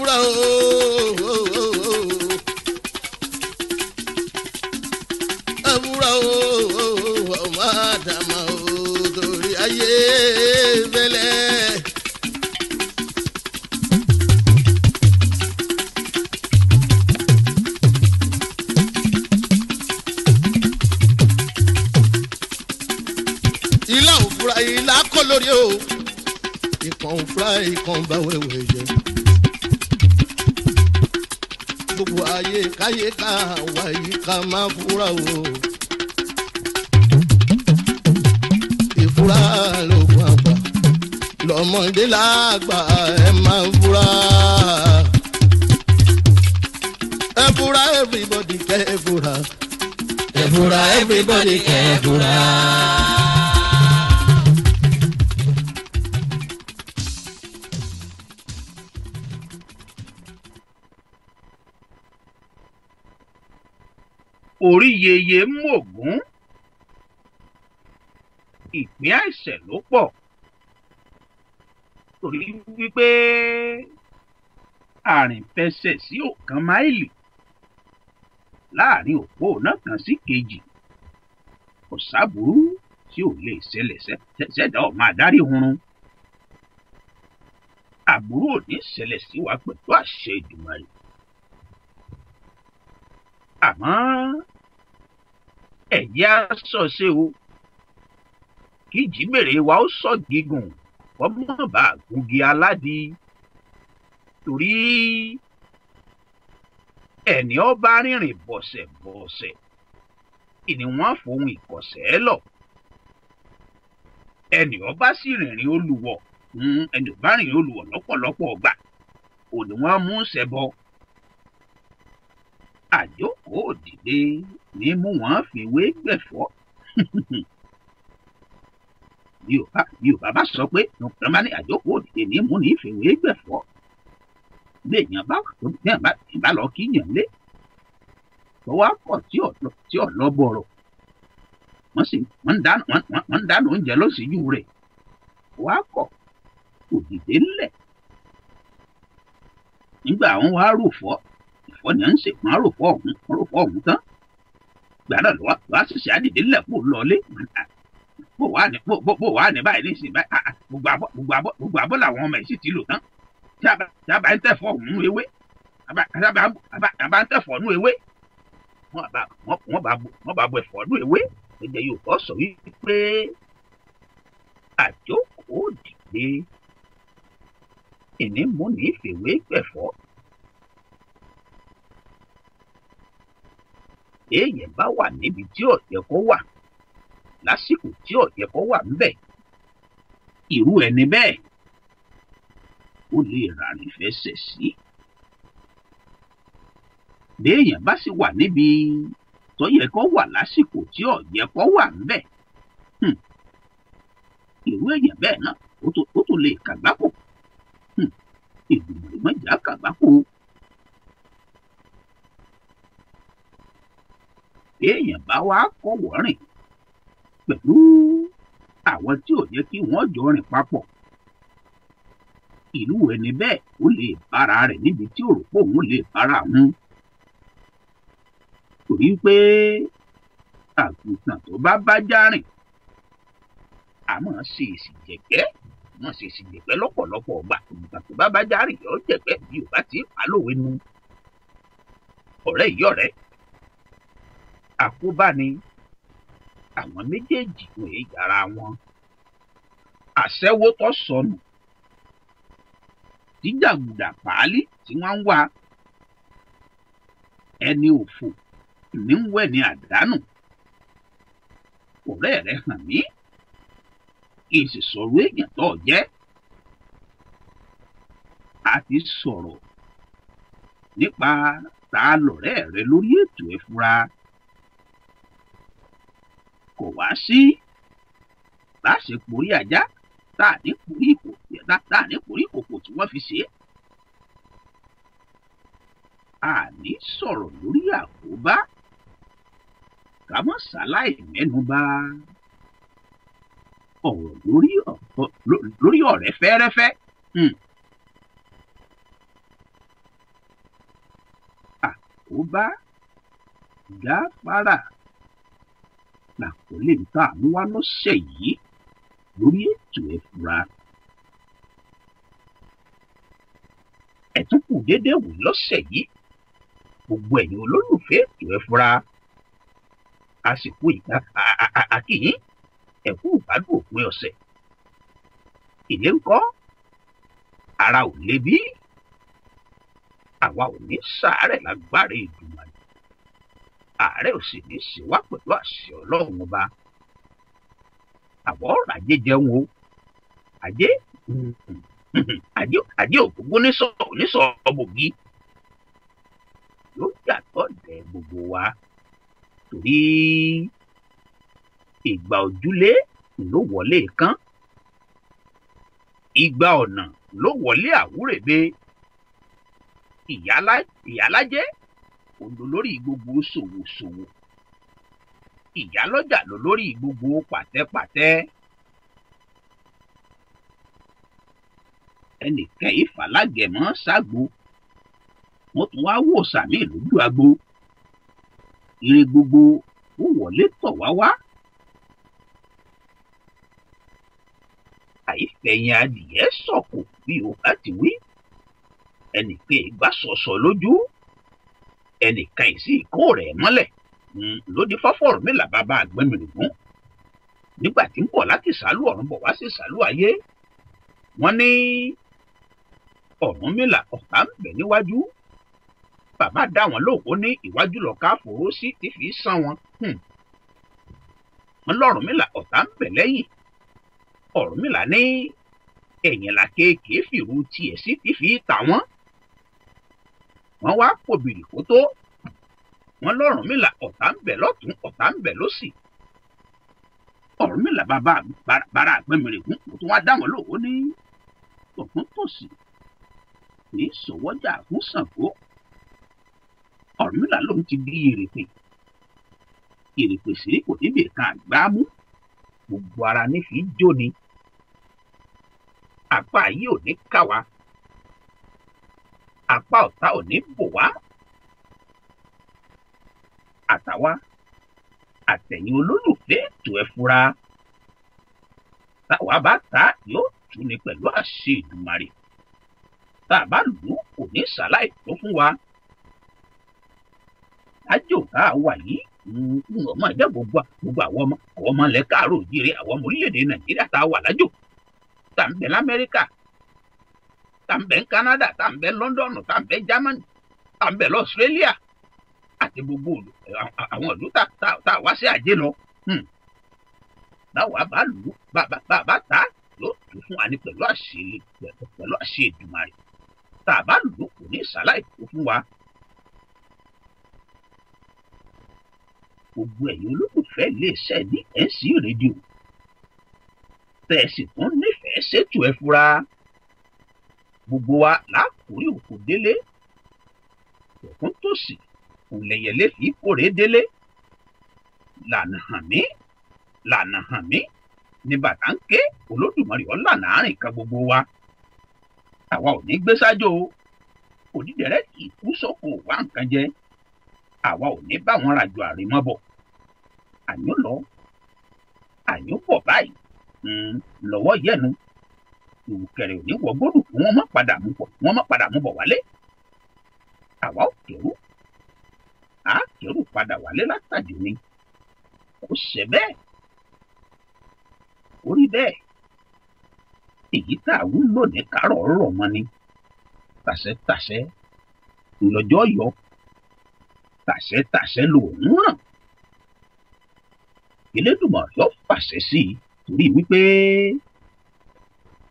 fura o, ẹ fura o, ọmọ àdàmà o, torí ayé fẹ́lẹ́. Ilá ò fura, ilá kọ́ lórí o, ìkàn ò fura, ìkàn bá wẹ̀wẹ̀ jẹ. Gbogbo ayé káyé ká wá yìí ká máa fura o. Ìfura lóògùn àgbà, lọ́mọdé lágbà, ẹ máa fura. Ẹ fura, everybody kẹ́ ẹ fura. Ẹ fura, everybody kẹ́ ẹ fura. Orí yeye mògún, ìpín àìsàn ló pọ̀, torí wípé àrìnfẹsẹ̀ sí ọ̀kan máìlì láàrin òpó náà kan sí kejì, kò sábúrú tí ò lè ṣẹlẹ̀ sẹ́dá ọ̀ma adarí hunrun. Àbúrò ò ní ṣẹlẹ̀ sí wa pẹ̀lú àṣẹ Èdùmàrè. Àmọ́ ẹ̀yà sọ̀ṣe o, kí jímèrè wa ó sọ gígùn kọ́mọ́ bá gúngi aládì, torí ẹni ọba rìnrìn bọ̀sẹ̀ bọ̀sẹ̀ ìní wọ́n fohùn ìkọ̀sẹ̀ lọ, ẹni ọba sì rìnrìn olùwọ̀, ẹni ọba rìnrìn olùwọ̀ lọ́pọ̀lọpọ̀ ọgbà òní wọ́n mú ṣẹbọ. Àjókòó òdìdé ní mú wọn fìwé gbẹ̀fọ́. Yorùbá bá sọ pé nǹkan bá ní àjókòó òdìdé ní mú ní fìwé gbẹ̀fọ́. Béèyàn bá lọ kíyàn lé tọwọ́ akọ tí ò lọ bọ̀rọ̀, wọ́n sì wọ́n ń dáná oúnjẹ lọ́síjú rẹ̀, wọ́n á kọ̀ òdìdé ńlẹ̀. Nígbà àwọn wàá rò fọ́ ẹ̀fọ́ ni à ń sè, wọ́n á rò fọ́ ọ̀hún, wọ́n rò fọ́ ọ̀hún tán. Gbà náà lọ́wọ́ wàá ṣẹ̀ṣẹ̀ àdìdé ńlẹ̀ kó lọlé. Bó wàá ní báyìí ní ìsìn báyìí, gbogbo abọ́ làwọn ọmọ ẹ̀ sì ti lò tán. Tí a bá ń tẹ̀fọ́ ọ̀hún ewé, a bá ń tẹ̀fọ́ nú ewé, wọ́n bá bo ẹ̀fọ́ nú ewé. Ẹ̀jẹ̀ yóò kọ́ sọ wípé àjókòó dìde ìní mú ní fèwé gbẹ̀fọ́. Èèyàn bá wà níbi tí ò yẹ kó wà lásìkò tí ò yẹ kó wà ńbẹ̀, irú ẹni bẹ́ẹ̀ ó lè ràrìn fẹsẹ̀ sí. Béèyàn bá sì wà níbi tó yẹ kó wà lásìkò tí ò yẹ kó wà ńbẹ̀, irú èèyàn bẹ́ẹ̀ náà ó tún lè kàgbákò. Ìgbìmọ̀ ìmọ̀jà kàgbákò. Èèyàn bá wá kọ̀wọ́ rìn pẹ̀lú àwọn tí ò yẹ kí wọ́n jọ rìn papọ̀, ìlú ẹni bẹ́ẹ̀ ó lè bára rẹ̀ níbi tí ò rò pé òun lè bára òun. Torí pé àgùntàn tó bá bájá rìn àmọ́ ṣe èsì jẹ̀gbẹ́, wọ́n ṣe èsì jẹ̀gbẹ́ lọ́pọ̀lọpọ̀ ọgbà. Àgùntàn tó bá bájá rìn yóò jẹ̀gbẹ́ bí ò bá ti pa lówe nu. Ọ̀rẹ́ yìí ọ̀rẹ́ àkóbá ni àwọn méjèèjì kò yé yàrá wọn. Àṣẹwó tó sọnù tí jàgùdà pàálí tí wọ́n ń wá, ẹni òfò ní ń wẹ̀ ní àdánù. Ọ̀rẹ́ rẹ̀ hàn mí kí n sì sọ̀rọ̀ èèyàn tó jẹ́. A ti sọ̀rọ̀ nípa ta lọ̀rẹ́ rẹ lórí ètò Ẹ̀fura. Kò wá sí bá ṣe porí ajá tá à ní porí ìkòkò tí wọ́n fi ṣe é. A ní sọ̀rọ̀ lórí àkóbá ká mọ́ ṣàláì mẹ́nuba ọ̀rọ̀ lórí ọ̀rẹ́ fẹ́rẹ́fẹ́. Àkóbá Gáfárà làkọlé nǹkan àmúwá lọ́sẹ̀ yìí lórí ètò Ẹ Fura. Ẹ̀tún kù déédéé wò lọ́sẹ̀ yìí, gbogbo ẹ̀yin olólùfẹ́ ètò Ẹ Fura, àsìkò ìgbà àkìyín ẹ̀kú ìgbádùn òpin ọ̀sẹ̀. Ilé ńkọ́, ara ò le bí, àwa ò ní ṣàárẹ̀ lágbára Èdùmàrè, àárẹ̀ ò sì ní ṣe wá pẹ̀lú àṣẹ Ọlọ́run ọba. Àwa ọ̀rọ̀ ajé jẹun o, ajé ajé ajé ògúngún nísọ bògì yóò yàtọ̀ dẹ gbogbo wa, torí ìgbà ojúlé ló wọlé kán, ìgbà ọ̀nà ló wọlé àwúrèbe, ìyálájẹ́ òǹdó lórí gbogbo ṣòwòṣòwò, ìyálọ́jà ló lórí gbogbo pàtẹ́pàtẹ́. Ẹnìkan ìfàlágẹ̀mọ́ ságbo, wọ́n tún wá wò sàmì lójú agbo. Ire gbogbo ó wọlé tọ̀ wá wá. Àìfẹ̀yìn adìyẹ sọ̀kò bí o bá ti wí. Ẹnìkan ìgbà sọ̀sọ̀ lójú, ẹnìkan ìsì ìkó rẹ̀ mọ́lẹ̀. Lódì fọ́fọ́rọ̀ mi là bàbá àgbẹ̀mìrìgún. Nígbà tí ń bọ̀ láti sàlú ọ̀run bọ̀ wá sí sàlú ayé, wọ́n ní Ọ̀rúnmìlà ọ̀tá ń bẹ níwájú. Bàbá dá wọn lóhùn, ó ní ìwájú lọ̀ká fòró sí tí fi sán wọn. Wọ́n lọ́rùnmìlà ọ̀tá ń bẹ lẹ́yìn. Ọ̀rúnmìlà ní ẹ̀yìn là kéèké fìrú tiẹ̀ sí tí fi tà wọ́n. Wọ́n wá pòbìrì kó tó. Wọ́n lọ́rùnmìlà ọ̀tá ń bẹ lọ́tún, ọ̀tá ń bẹ lósì. Ọ̀rúnmìlà bàbá bàrà àgbẹ̀mìrìgún kò tún wá dá wọn lóhùn, ó ní tọ̀tún tòsì ní sọ̀wọ́jà fún Ṣàngó. Ọ̀rúnmìlà lòun ti di ìrèpè, ìrèpè sí kò níbi kan àgbámú, gbogbo ara ní fi jó ni. Apá yìí ò ní ká wa, apá ọ̀tá ò ní bò wá. Àtàwa àtẹ̀yìn olólùfẹ́ ètò Ẹ Fura, táwa bá ta yóò tú ni pẹ̀lú àṣẹ Èdùmàrè, tá a bá lù ú kò ní ṣàláì tó fún wa. Lájò tá a wà yìí, ọmọ ẹ̀jẹ̀ gbogbo àwọn ọmọ ilẹ̀ káàárọ̀ òjíire, àwọn ọmọ orílẹ̀-èdè Nàìjíríà tá a wà lájò, tá ń bẹ l'Amẹ́ríkà, tá ń bẹ ní Canada, tá ń bẹ London, tá ń bẹ Germany, tá ń bẹ l'Australia, àti gbogbo àwọn ìlú tá a wá sí àjẹ́ lọ. Báwa bá lù ú, bàbá ta yóò tún fún wa ní pẹ̀lú àṣẹ Èdùmàrè, tá a bá lù ú kò ní ṣàláì tó fún wa. Gbogbo ẹ̀yin olólùfẹ́ iléeṣẹ́ DNC rédíò tẹ́ ẹ sì tún nífẹ̀ẹ́ ṣètò Ẹ Fura, gbogbo wa lákòórí òkú délé, tọ̀tún tòsì òǹlẹ̀yẹlé fi kórè délé. Lànà hàn mí, lànà hàn mí ní bàtà ń ké, Olódùmarè ọ̀lànà àárín kan gbogbo wa. Àwa ò ní gbé sájò o, òdìdẹrẹ́ kì í kú sóko wá nǹkan jẹ. Àwa ò ní bá wọn rajò àrèmọ́bọ̀. Àyùn lọ, àyùn bọ̀ báyìí lọ́wọ́ yẹnu. Ìwùkẹ̀rẹ̀ ò ní wọ gbódù kí wọ́n má padà mú bọ̀, wọ́n má padà mú bọ̀ wálé. Àwa ò kẹrù, á kẹrù padà wálé látàjò ni. Kò ṣe bẹ́ẹ̀, kò rí bẹ́ẹ̀. Èyí tá a wí lónìí kárọ̀ rọ̀ mọ́ ni. Tàṣẹ tàṣẹ lọ́jọ́ yọ, tàṣẹ tàṣẹ lòún ràn. Elédùmarè yóò fàṣẹ sí i, torí wípé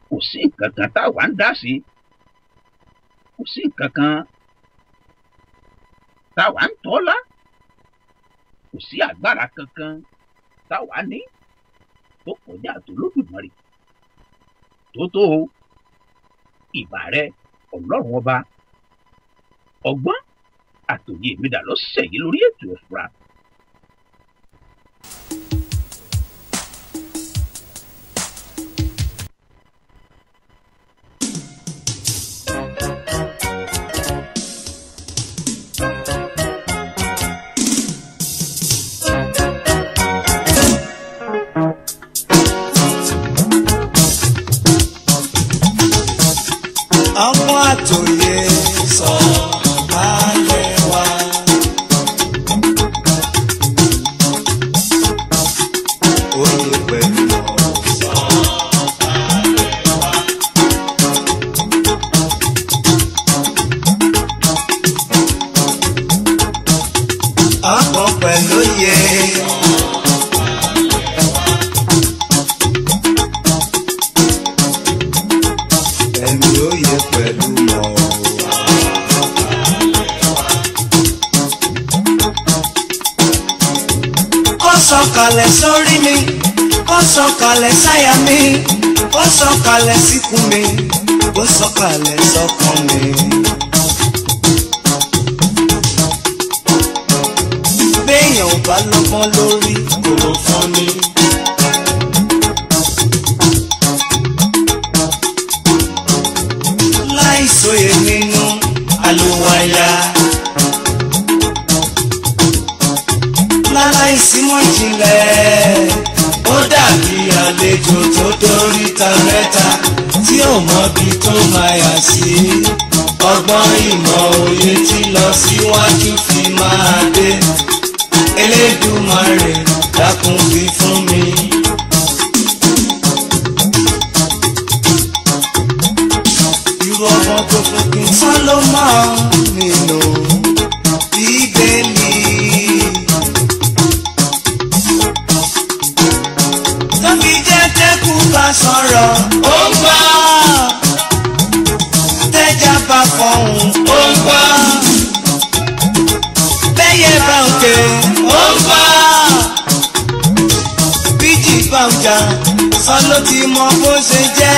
kò sí nǹkan kan táwa ń dá sí, kò sí nǹkan kan táwa ń tọ́lá, kò sí agbára kankan táwa ní tó kọjá tOlódùmarè. Tó tó o, ìbà rẹ Ọlọ́run ọba, ọgbọ́n àtòyè mi dà lọ́sẹ̀ yìí lórí ètò Ẹ Fura. Ọgbọ́n àtòyè sọ balẹ̀ wá. Oyè pẹ̀lú sọ balẹ̀ wá. Ọgbọ́n pẹ̀lú oyè. Ẹni òye pẹ̀lú mọ̀. Ó sọ̀kalẹ̀ sórí mi, ó sọ̀kalẹ̀ sáyà mi, ó sọ̀kalẹ̀ síkùn mi, ó sọ̀kalẹ̀ sọ́kàn mi. Béèyàn ò bá lọ́gbọ́n lórí kò fún ni. Láìsòye nínú àlùwàyà. Láláìsímọ̀ ìjìnlẹ̀, ó dàbí àlejò tó dóríta mẹ́ta tí ò mọbi tó máa yà sí. Ọgbọ́n ìmọ̀ òye tí lọ síwájú fi máa dé. Elédùmarè dákun fi fún mi. Irú ọmọ tó fún kí n Sálómọ́n nínú Bíbélì. Tó fi jẹ́ tẹ́kù bá sọ̀rọ̀, ó ń gbọ́. Tẹ́jà bá fọ̀hún, ó ń gbọ́. Bẹ́yẹ bá ń ké, ó ń gbọ́. Bíjì bá ń jà, sọ ló ti mọ bó ṣe jẹ́.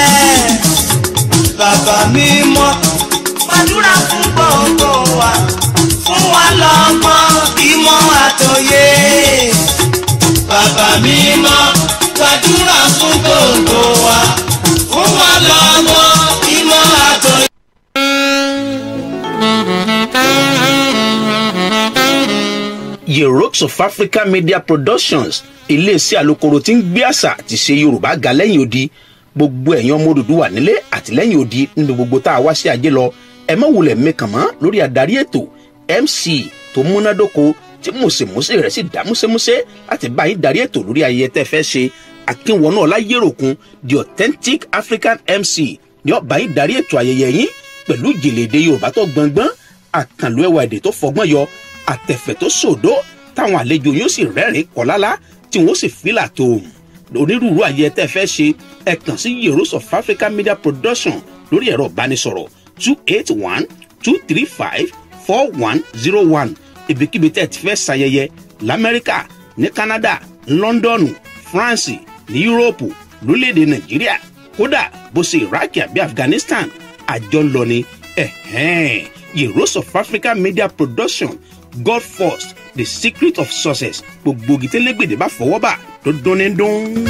Bàbá mi mọ́, gbàdúrà fún gbogbo wa, fún wa lọ́gbọ́n ìmọ̀ àtòyé. Bàbá mi mọ́, gbàdúrà fún gbogbo wa, fún wa lọ́gbọ́n ìmọ̀ àtòyé. Yerokes of Africa Media Productions, iléeṣẹ́ alukoro tí ń gbé àṣà àti ṣe Yorùbá ga lẹ́yìn odi. Gbogbo ẹ̀yin ọmọ Odùduwà nílé àti lẹ́yìn odi nínú gbogbo tá a wá sí ajé lọ, ẹ má wulẹ̀ mẹ́kàn mọ́ lórí adarí ètò MC tó múnádóko tí mùsèmùsè rẹ̀ sì dá músémúsé láti bá yín darí ètò lórí ayẹyẹ tẹ́ fẹ́ ṣe. Akínwọnú Ọláyéròkun, the authentic African MC, ni ó bá yín darí ètò ayẹyẹ yín pẹ̀lú ìjìnlẹ̀ èdè Yorùbá tó gbọngbọ́n, àkànlò ẹwà èdè tó fọgbọ́n yọ, àtẹ̀fẹ̀ tó sòdó táwọn àlejò yóò sì rẹ́rìn-ín kọ́lálá tí wọ́n sì fílà tó onírúurú ayẹyẹ tẹ́ fẹ́ ṣe. Ẹ kàn sí Yerokes of Africa Media Production lórí ẹ̀rọ ìbánisọ̀rọ̀ 281-235-4101. Ibikíbi tẹ́ ti fẹ́ ṣayẹyẹ l'Amẹ́ríkà, ní Canada, London, France, ní Yúróòpù, lórílẹ̀‐èdè Nàìjíríà, kódà bó ṣe Iraq àbí Afghanistan, àjọ ń lọ ni. Ẹ̀hẹ́n, Yerokes of Africa Media Production, God first, the secret of success. Gbogbo gìtẹ́lẹ́gbèdè bá fọwọ́ bà tó dún ní dún.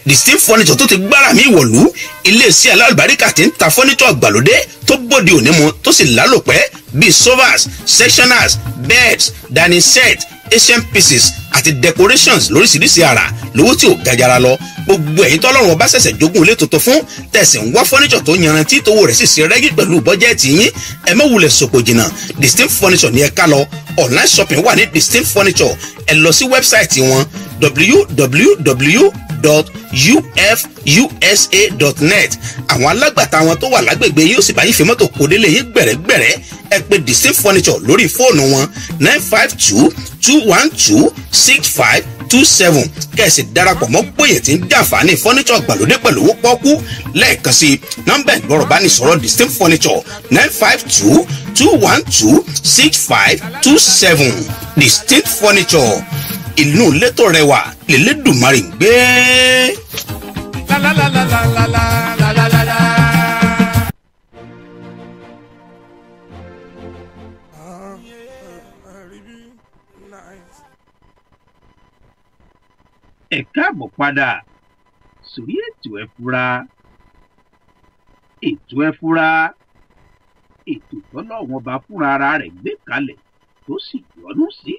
Distinct Furniture tó ti gbára mi wọ̀lú, iléeṣẹ́ alálùbáríkà tí ń ta furniture àgbàlódé tó bóde òní mu tó sì lálòpẹ́ bíi sofas, sectioners, beds, dining set, Asian pieces àti decorations lóríṣiríṣi àrà lówó tí ò gajara lọ. Gbogbo ẹ̀yin tọ́lọ́run ọba ṣẹ̀ṣẹ̀ jogún ilé tuntun fún tẹ̀sí ń wá furniture tó yanrantí tówó rẹ̀ sì ṣe rẹ́gí pẹ̀lú bọ́jẹ́ẹ̀tì yín, ẹ má wulẹ̀ sòkò jìnnà. Distinct Furniture ní ẹ ká lọ. Online shopping wà ní Distinct Furniture. Ẹ lọ sí wẹ́bsáìtì wọn www.ufusa.net. Àwọn alágbàtà wọn tó wà lágbègbè yóò sì bá yín fi mọ́tò kó délé yín gbẹ̀rẹ́gbẹ̀rẹ́. Ẹ pè Distinct Furniture lórí fóònù wọn 952-212-6527 kẹ̀sì darapọ̀ mọ́ gbòye tí ń jàǹfààní furniture gbàlódé pẹ̀lú owó pọ́kú. Lẹ́ẹ̀kan sí nọ́mbà ìgbọ̀rọ̀ bá ní sọ̀rọ̀ Distinct Furniture 952-212-6527. Distinct Furniture, inú létò rẹwà lélẹ́dùnmarè ń gbé. La la la la la la la la la la. Ẹ káàbọ̀ padà sórí ètò Ẹ Fura. Ètò Ẹ Fura, ètò tọ́lọ́wọ́n bá fúnra ara rẹ̀ gbé kalẹ̀ tó sì yọ́nú sí.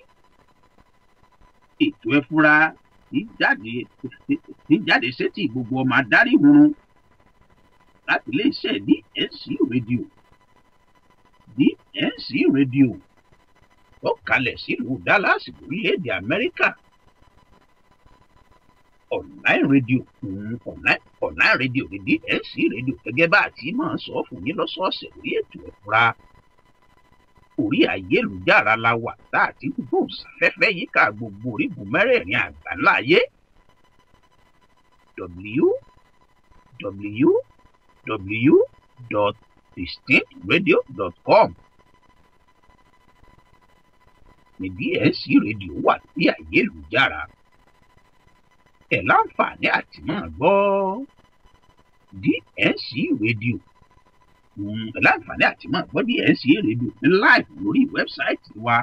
Ètò Ẹ̀fúra ní jáde sétí gbogbo ọmọ adarí hunrun láti iléeṣẹ́ DNC Radio. DNC Radio ó kalẹ̀ sílùú Dallas lórílẹ̀‐èdè Amẹ́ríkà. Online radio, online radio ní DNC Radio, gẹ́gẹ́ bá a ti máa ń sọ fún yín lọ́sọ̀ọ̀sẹ̀ lórí ètò Ẹ̀fúra. Orí ayélujára la wà tá a ti ń gbóhùnsáfẹ́fẹ́ yíká gbogbo orígun mẹ́rẹ̀ẹ̀rin àgbáńlá ayé. www.distinctradio.com ní DNC Radio wà lórí ayélujára. Ẹ láǹfààní àti máa gbọ́ DNC Radio. Ẹ láǹfààní àti máa gbọ́ DNC Radio ní live lórí wẹ́bsáìtì wa.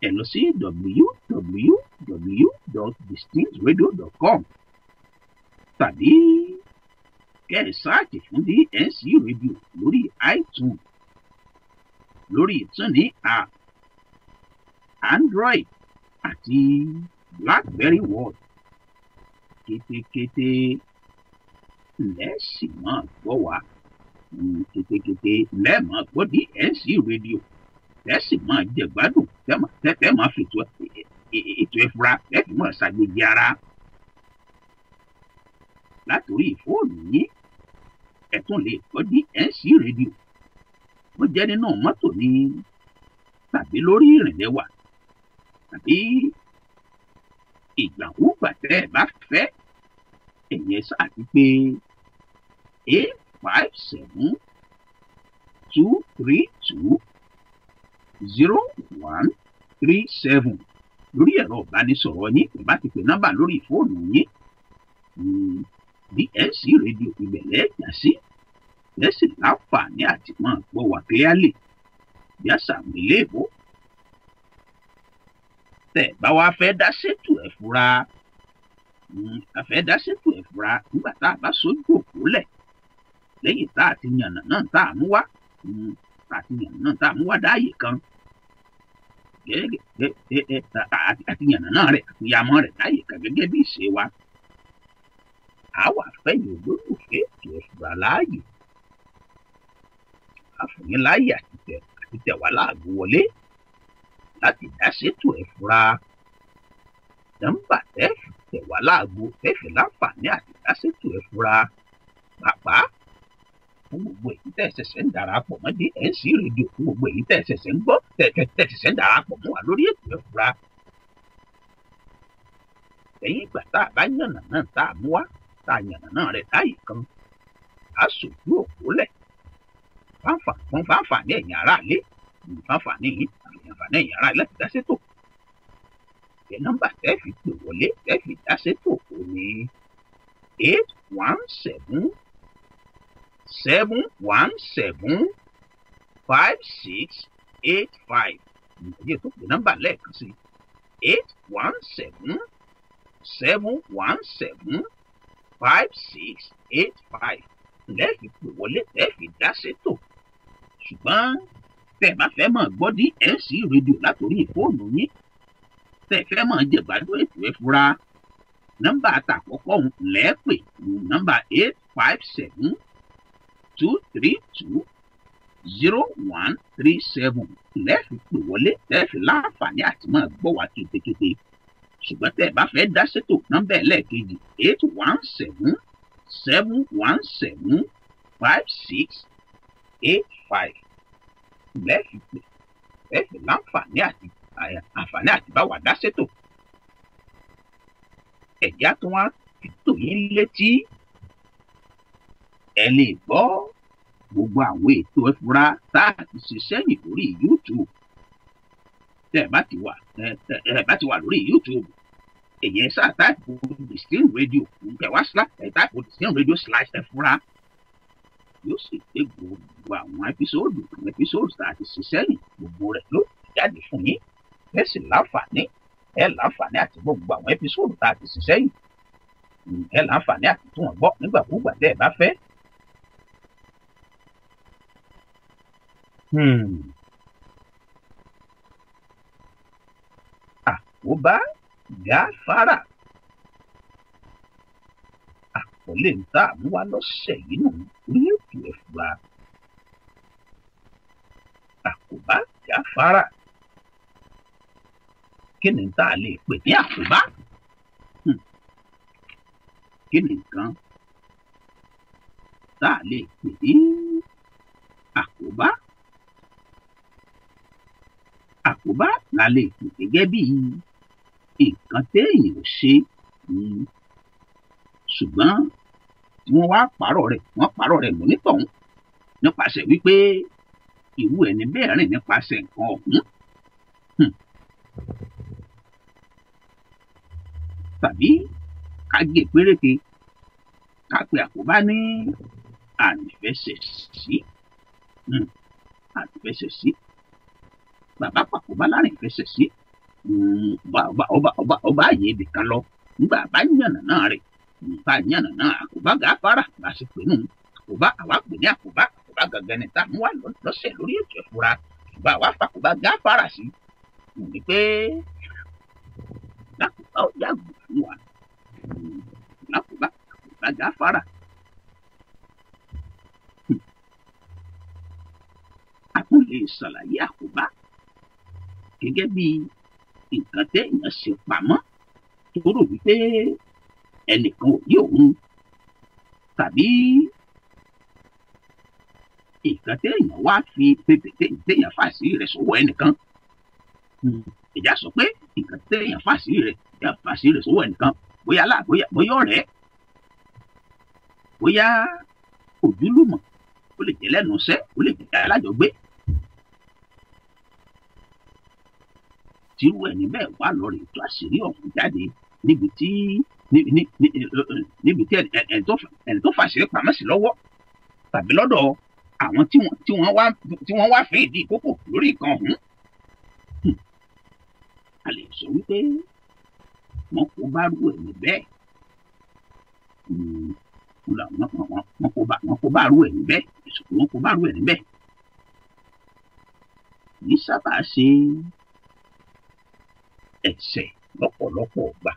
Ẹ lọ sí www.distinctradio.com tàbí kẹ́ ẹ sáàtì fún DNC Radio lórí iTunes, lórí TuneIn app, Android àti BlackBerry World. Kétékété lẹ́sìn máa gbọ́ wa, kétékété lẹ́ẹ̀máa gbọ́ DNC Radio, lẹ́sìn máa jẹ̀gbádùn, tẹ́ máa fètò ètò Ẹ̀fúra, lẹ́ẹ̀fì máa ṣàgbéjì ara látòrí fóònù yín. Ẹ tún lè gbọ́ DNC Radio bó jẹ́ nínú mọ́tò ni tàbí lórí ìrìnlẹ̀ wà tàbí ìgbàkúgbà tẹ́ ẹ bá fẹ́. Ẹ̀yẹ sáà ti pé 857-232-0137 lórí ẹ̀rọ ìbánisọ̀rọ̀ yín. Ẹ bá ti pè nọ́mbà lórí fóònù yín, DNC Radio ìbẹ̀lẹ̀ ẹ̀jà sí, lẹ́sìn láǹfààní àti máa gbọ́ wà clearly bí àṣà àwọn iléèbó. Tẹ́ ẹ bá wá fẹ́ dá sétò Ẹ̀fúra, a fẹ́ dá sétò Ẹ̀fúra nígbà tá a bá sójú òpó lẹ̀ lẹ́yìn tá a ti yànnà náà tá a mú wá, tá a ti yànnà náà tá a mú wá dáàyè kan, gẹ́gẹ́ àti yànnà náà rẹ̀ àkúyàmọ́ rẹ̀ dáàyè kan gẹ́gẹ́ bí ìṣe wa. Àwa fẹ́yìn olólùfẹ́ ètò Ẹ̀fúra láàyè, àfòyín láàyè àti tẹ̀ wá láàgó wọlé láti dá sétò Ẹ̀fúra. Nọ́mbà tẹ́ẹ̀fì tẹ̀ wá láago tẹ́ẹ̀fì láǹfààní àti dá sétò Ẹ̀fúra, pàápàá fún gbogbo èyí tẹ́ ṣẹ̀ṣẹ̀ ń darapọ̀ mọ́ DNC Radio, fún gbogbo èyí tẹ́ ṣẹ̀ṣẹ̀ ń gbọ́ tẹ́ ṣẹ̀ṣẹ̀ ń darapọ̀ mọ́ wa lórí ètò Ẹ̀fúra. Lẹ́yìn ìgbà tá a bá yànnà náà tá a mú wá, tá a yànnà náà rẹ̀ láàyè kan, a sòjú òpó lẹ̀ fún fáǹfààní ẹ̀yin aráalé, fáǹfààní àǹfààní ẹ̀yin aráalé láti dá sétò. Ẹ̀ nọ́mbà tẹ́ fi pè wọlé tẹ́ fi dá sétò kò ní 817-717-5685. Ìyẹn tó pè nọ́mbà lẹ́ẹ̀kan sí 817-717-5685 lẹ́ẹ̀fi pè wọlé tẹ́ fi dá sétò. Ṣùgbọ́n tẹ́ ẹ bá fẹ́ máa gbọ́ DNC Radio látòrí fóònù yín, tẹ́ ẹ fẹ́ máa jẹ̀gbádùn ètò Ẹ̀fúra, nọ́mbà àtàkọ́kọ́ lẹ́ẹ̀pẹ̀ nọ́mbà 857-232-0137 lẹ́ẹ̀fi pè wọlé tẹ́ẹ̀fi láǹfààní àti máa gbọ́ wá kétékété. Ṣùgbọ́n tẹ́ ẹ bá fẹ́ dá sétò, nọ́mbà ẹlẹ́ẹ̀kejì 817-717-5685 lẹ́ẹ̀fi pè lẹ́ẹ̀fi láǹfààní àti àǹfààní àti bá wa dá sétò. Ẹ̀já tó wá fi tò yín létí, ẹ lè gbọ́ gbogbo àwọn ètò Ẹ̀fúra tá a ti ṣe sẹ́yìn lórí YouTube. Tẹ́ ẹ bá ti wà lórí YouTube, èyí ẹ sáà táìpù Distinct Radio, nǹkan wá ẹ táìpù Distinct Radio slash Ẹ̀fúra, yóò sì gbé gbogbo àwọn ẹpísòdù tá a ti ṣe sẹ́yìn, gbogbo rẹ̀ ló jáde fún yín. Ẹ sì láǹfààní, ẹ láǹfààní àti gbogbo àwọn ẹpísòdù tá a ti ṣe sẹ́yìn, ẹ láǹfààní àti tún wọn gbọ́ nígbàkúgbà tẹ́ ẹ bá fẹ́. Àkóbá gáfárà. Àkọlé ń tà mú wá lọ́sẹ̀ yìí nù orí ètò Ẹ̀fúra. Àkóbá gáfárà. Kí ni tá a lè pè ní àkóbá? Kí ni nǹkan tá a lè pè ní àkóbá? Àkóbá la lè pè gẹ́gẹ́ bí nǹkan téèyàn ò ṣe, ṣùgbọ́n tí wọ́n wá pààrọ̀ rẹ̀, wọ́n pààrọ̀ rẹ̀ mọ́ nítọ̀hún nípasẹ̀ wípé irú ẹni bẹ́ẹ̀ rìn nípasẹ̀ nǹkan ọ̀hún, tàbí ká gé péréte ká pe àkóbá ní àrìnfẹsẹ̀sí. Àrìnfẹsẹ̀sí, bàbá pàkóbá lárìnfẹsẹ̀sí, ọba àyè ibì kan lọ nígbà bá yànnà náà rẹ̀, bá yànnà náà àkóbá gáfárà bá ṣe pè nù. Àkóbá àwa pè ní àkóbá, àkóbá gangan ni tá a mú wá lọ́sẹ̀ lórí ètò Ẹ̀fúra, ṣùgbọ́n àwa fàkóbá gáfárà sí ní pé lákòbá ó yàgò fún wa. Lákòbá, àkóbá gáfárà. A tún lè ṣàlàyé àkóbá gẹ́gẹ́ bí nǹkan téèyàn ṣe pamọ́ tó rò wípé ẹnìkan ò ní òun, tàbí nǹkan téèyàn wá fi téèyàn fà sí rẹ̀ sọ́wọ́ ẹnìkan. Ìjà sọ pé nǹkan téèyàn fà sí rẹ̀ sọ́wọ́ ẹnìkan, bóyá bóyá ọ̀rẹ́, bóyá ojúlùmọ̀, ó lè jẹ́ lẹ́nu iṣẹ́, ó lè jẹ́ alájọgbé. Tírú ẹni bẹ́ẹ̀ wá lọ rè tó àṣírí ọ̀hún jáde níbi tí ẹni tó fàṣírí pamọ́ sí lọ́wọ́, tàbí lọ́dọ̀ àwọn tí wọ́n wá fẹ́ ìdí ìkókò lórí nǹkan ọ̀hún. A lè sọ wípé wọ́n kó bá rú ẹni bẹ́ẹ̀, wọ́n kó bá rú ẹni bẹ́ẹ̀, wọ́n kó bá rú ẹni bẹ́ẹ̀. Kì í sábà ṣe ẹ̀ṣẹ̀ lọ́pọ̀lọpọ̀ ọgbà,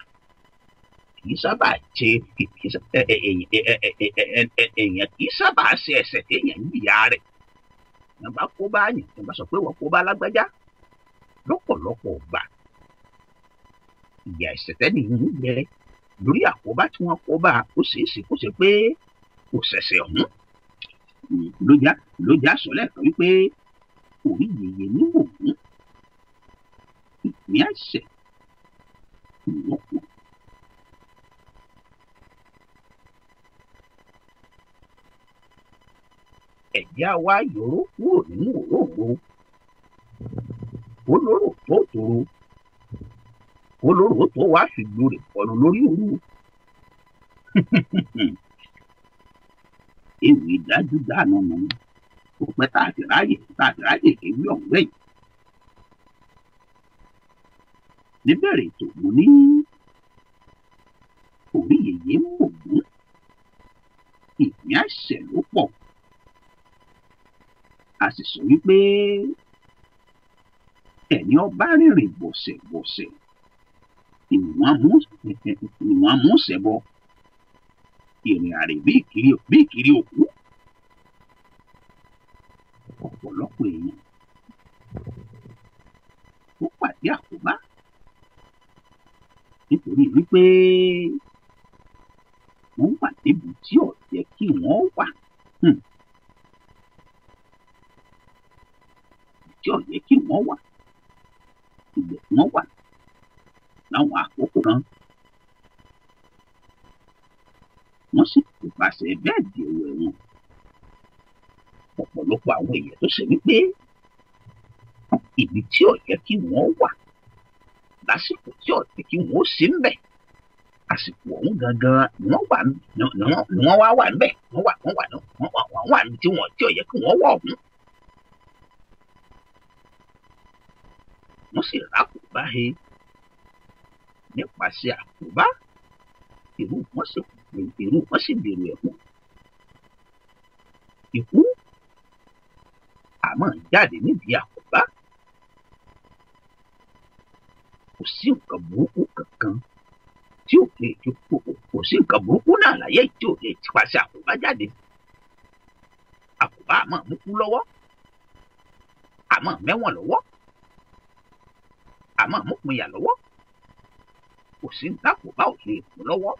kì í sábà ṣe èèyàn, kì í sábà ṣe ẹ̀ṣẹ̀ téèyàn ń jìyà rẹ̀. Èèyàn bá kó bá yàn, èèyàn bá sọ pé wọ́n kó bá lágbájá, lọ́pọ̀lọpọ̀ ọgbà ìyà ẹ̀ṣẹ̀ tẹ́ni ń jẹ lórí àkóbá tí wọ́n kó bá, ó ṣeé ṣe kó ṣe pé kò ṣẹ̀ṣẹ̀ ọ̀hún. Ló já sọ lẹ́ẹ̀kan wípé orí yèyé ní òun ìpín ẹ̀ṣẹ̀ ìwọ́pọ̀. Ẹ̀jẹ̀ wa yòró kúrò nínú òróǹro, olóró tó tòrò, olóró tó wá fìgbó rẹ̀ kọlu lórí òru. Ewì dájú dáná nù, kò pẹ́ tá a ti ráyè ewì ọ̀hún gbẹ̀yìn. Níbẹ̀rẹ̀ ètò mo ní orí yèyé ń mògún, ìpín àṣẹ ló pọ̀. A sì sọ wípé ẹni ọba rìnrìn bọ̀sẹ̀bọ̀sẹ̀ ìwọ̀n mú ṣẹbọ, ìrìn àrè bí ìkiri òkú. Ọ̀pọ̀lọpọ̀ èèyàn tó pàdé àkóbá nítorí wípé wọ́n wà níbi tí ò yẹ kí wọ́n wà, tí ò yẹ kí wọ́n wà, ibẹ̀ wọ́n wà láwọn àkókò kan, wọ́n sì pàṣẹ bẹ́ẹ̀ di èrò ẹ̀wọ̀n. Ọ̀pọ̀lọpọ̀ àwọn èèyàn tó ṣe wípé ibi tí ò yẹ kí wọ́n wà lásìkò tí ò yẹ kí wọ́n sí ń bẹ̀, àsìkò ọ̀hún gangan ni wọ́n wá wà ń bẹ̀, wọ́n wà níbi tí ò yẹ kí wọ́n wà ọ̀hún. Wọ́n sì rákòbá he nípasẹ̀ àkóbá, irú wọn sì bèrè ẹ̀kú. Ikú àmọ́ jáde nídìí àkóbá. Kò sí nǹkan burúkú kankan tí ò lè ju kò sí nǹkan burúkú náà láyé tí ò lè tipasẹ̀ àkóbá jáde. Àkóbá àmọ́ mú kú lọ́wọ́, àmọ́ mẹ́wọ̀n lọ́wọ́, àmọ́ mú pinya lọ́wọ́. Kò sí nǹkan àkóbá ò lè mú lọ́wọ́.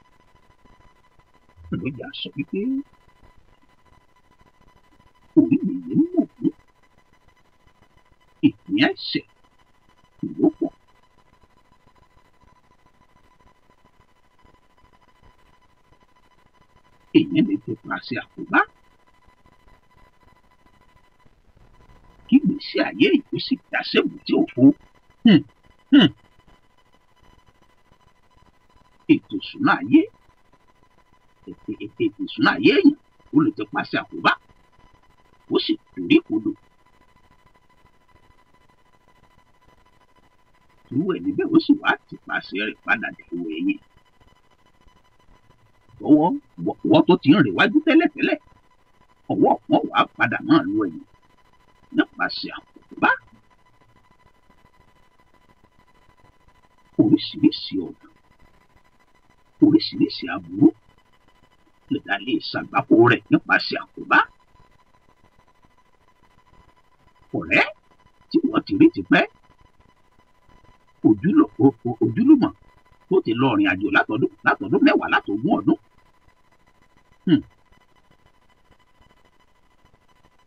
Ló yà sọ wípé orí yèyé ń mọ̀ fún ìpín ẹ̀ṣẹ̀ ló pọ̀. Èèyàn lè ti pàṣẹ àkóbá kí gbèsè ayé ìlú sì dá sébùté òfo. Ètò ìṣúná ayé ètò ìṣúná ayé èèyàn ó lè ti pàṣẹ àkóbá ó sì torí kodò. Irú ẹni bẹ́ẹ̀ ó sì wá ti pàṣẹ rẹ̀ padà dèrò ẹ̀yìn. Ọwọ́ wọ́n tó ti ń rìn wájú tẹ́lẹ̀tẹ́lẹ̀ ọwọ́ wọn wàá padà máa lu ẹ̀yìn nípasẹ̀ àkóbá. Oríṣiríṣi ọ̀nà, oríṣiríṣi aburú lẹ̀dá lè ṣàgbákò rẹ̀ nípasẹ̀ àkóbá. Ọ̀rẹ́ tí wọ́n ti rí tipẹ́, ojúlùmọ̀ tó ti lọ rìn àjò látọdún mẹ́wàá látogún ọdún.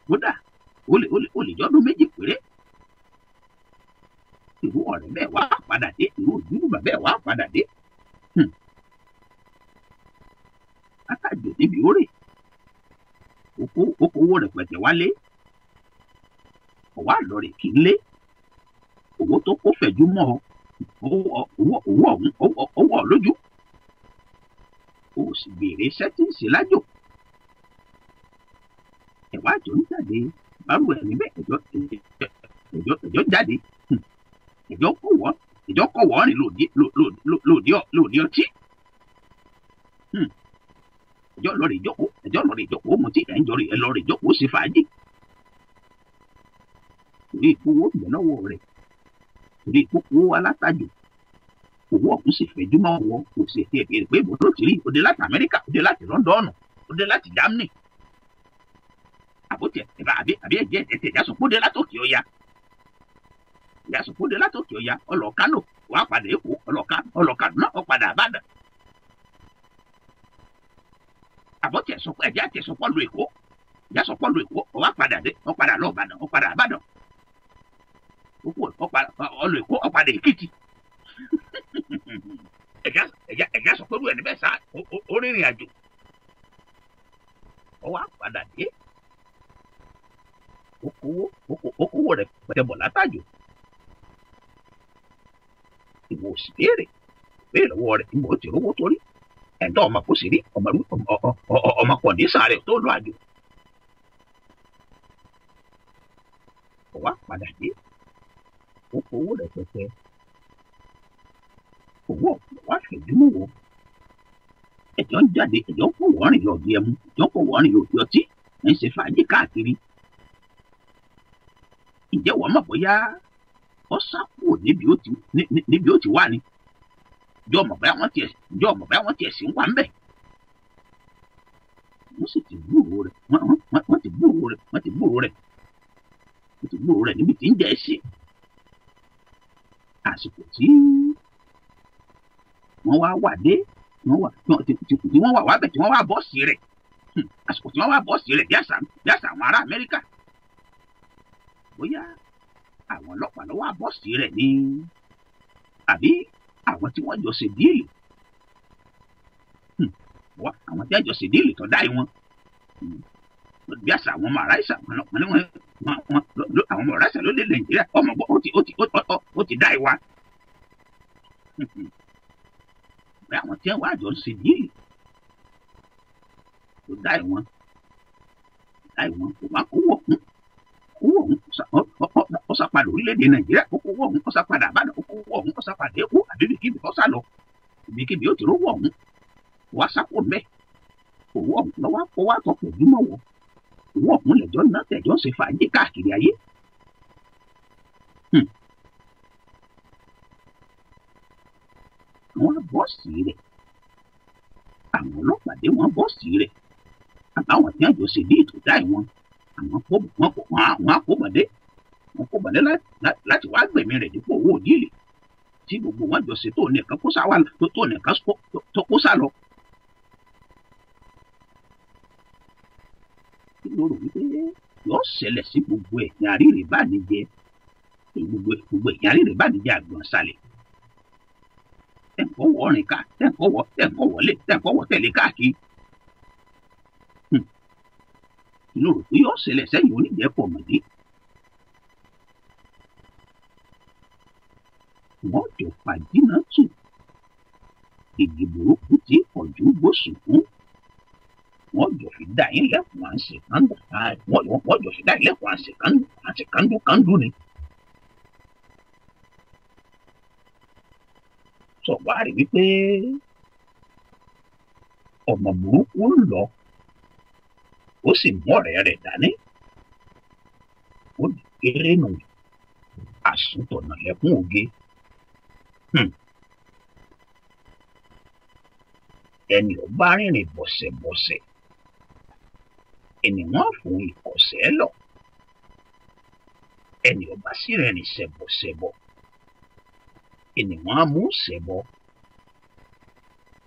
Kódà ó lè jọ́dún méjì péré. Irú ọ̀rẹ́ bẹ́ẹ̀ wá padà dé, irú ojúlùmọ̀ bẹ́ẹ̀ wá padà dé. Látàjò níbi ó rè, okòwò rẹpẹtẹ wálé, ọ̀wá lọ rè kí n lé. Owó tó kó fẹ̀jú mọ́ ọ, owó ọ̀hún owó ọ̀ lójú. O sì béèrè iṣẹ́ tí ń ṣe lájò. Ẹ̀wá àjọ ń jáde, bárò ẹni bẹ́ẹ̀ ẹ̀jọ́ jáde. Ẹ̀jọ́ kọ̀wọ́ rìn lòdì ọtí. Ẹ̀jọ́ lọ rè jókòó, ẹ̀jọ́ lọ rè jókòó mutí, ẹ̀ ń jọ rè ẹ̀ lọ rè jókòó ṣe fàájì. Torí ìpowó ń bẹ lọ́wọ́ rẹ̀, torí ìpowó alátajò, owó ọ̀hún sì fẹ̀jú mọ́ wọn, kò sì fi ẹ̀bí rẹ̀ pé ìbò ló ti rí, ó dé láti Amẹ́ríkà, ó dé láti Lọ́ndọ̀nù, ó dé láti Germany. Àbótiẹ̀ ẹ̀bá àbí ẹ̀jẹ̀ ẹ̀tẹ̀ ìjásùn kó dé látòkè ọya. Ìjásùn kó dé látòkè ọya, ọlọ́ Kánò, wàá padà Èkó, ọlọ́ Kàdúná, ó padà Ìbàdàn. Àbótiẹ̀ sọ pé ẹ̀jẹ̀ àti ẹ̀sọ̀pọ̀ lu Èkó, ìjásọ̀pọ̀ lu Èkó, ó wá padà dé, ó padà lọ Ìbàdàn, ó padà Ìbàdàn. Ọlọ Èkó, ó padà Èkìtì. Ẹ̀já sọ pé irú ẹni bẹ́ẹ̀ sá ó rìnrìn àjò. Ó wá padà dé. Okòwò rẹ̀ pẹ̀tẹ̀ bọ̀ látàjò. Ìwọ ò sì béèrè lọ́wọ́ rẹ̀ ìmọ̀ ó ti rówó torí. Ẹ̀dá ọmọ kò sì rí ọmọ kọ̀ǹdísàn rẹ̀ tó lọ àjò. Ó wá padà dé. Okòwò rẹ̀ pẹ̀tẹ̀. Owó wá fẹ̀jú mọ́ wọ. Ẹ̀jọ́ ń jáde, ẹ̀jọ́ ń kó wọ́rìn lọ bí ẹmu, ẹ̀jọ́ ń kó wọ́rìn lọ bí ọtí, ẹ̀ ń ṣe fàájì káàkiri. Ǹjẹ́ wọ́n mọ̀ bóyá ó sá kúrò níbi ó ti wá ni? Ǹjẹ́ ọmọ bóyá wọ́n tiẹ̀ sí ń wà ń bẹ̀? Wọ́n sì ti gbúròó rẹ̀, wọ́n ti gbúròó rẹ̀, wọ́n ti gbúròó rẹ̀, wọ́n ti gbúròó rẹ̀ níbi tí ń jẹ́ sí. Àsìkò tí wọ́n wá wà dé, tí wọ́n wà wábẹ̀ tí wọ́n wá bọ́ọ̀sì rẹ̀. Àsìkò tí wọ́n wá bọ́ọ̀sì rẹ̀ bí àṣà àwọn ará Amẹ́ríkà. Bóyá àwọn ọlọ́pàá ló wá bọ́ọ̀sì rẹ̀ ni àbí àwọn tí wọ́n jọ ṣe díìlì. Àwọn tí wọ́n jọ ṣe díìlì tó dá ìwọ̀n. Bí àṣà àwọn ọmọ aráìsà àwọn ọmọ aráìsà ló lé Nàìjíríà ọmọ gbọ́ ó ti dá ìwà. Àwọn tí wọ́n àjọ ṣe díìlì tó dá ìwọ̀n kò wá kówó ọ̀hún kówó ọ̀hún ó sá padà orílẹ̀-èdè Nàìjíríà, ó kówó ọ̀hún ó sá padà Ìbàdàn, ó kówó ọ̀hún ó sá padà Èkó àbí ibikíbi ó sá lọ ibikíbi ó ti rówó ọ̀hún wá sápò mẹ́ owó ọ̀hún lọ́wọ́ kó wá tọkọ̀ ojúmọ́ wọ̀ owó ọ̀hún lẹ́jọ́ náà tẹ̀jọ́ ṣe fàájì káàkiri ayé. Wọ́n bọ́ọ̀sì rẹ̀, àwọn ọlọ́pàá dé, wọ́n bọ́ọ̀sì rẹ̀, àbáwọn tí wọ́n jọ ṣe bí ètò dáì wọn, àwọn àkóbọ̀dé, wọn kó bọ̀dé láti wá gbẹ̀mí rẹ̀ dípò owó òdìlé tí gbogbo wọn jọ ṣe tó nìkan kó sá wà tó nìkan tó kó sá lọ. Kí ló rò wípé yóò ṣẹlẹ̀ sí gbogbo ẹ̀yìn àríre bá ní jẹ, gbogbo ẹ̀yìn àríre bá ní jẹ àgbọ̀n sálẹ̀? Tẹ̀kọ́ wọ rìn ká, tẹ̀kọ́ wọ tẹ̀kọ́ wọlé, tẹ̀kọ́ wọ tẹ̀lé káàkiri. Kí ló rò pé yóò ṣẹlẹ̀ sẹ́yìn oníjẹ́pọ̀ mọ̀dé? Wọ́n jọ fàjínà tù igi burúkú tí ọ̀jú gbósùn fún, wọ́n jọ fi dá yín lẹ́kùn à ń ṣe kándù, wọ́n jọ fi dá yín lẹ́kùn à ń ṣe kándù, à ń ṣe kándù kándù ni. Sọ wá rí wípé ọmọ burúkú ń lọ, ó sì mú ọ̀rẹ́ rẹ̀ dání, ó di kéré nù, àsùntọ̀nà lẹ́kùn oge. Ẹni ò bá rìnrìn bọ̀sẹ̀bọ̀sẹ̀, ẹni wọ́n fún ìkọ̀sẹ̀ lọ. Ẹni ò bá sì rìnrìn ṣẹ̀bọ̀ṣẹ̀bọ̀, ẹni wọ́n á mú ṣẹ̀bọ̀.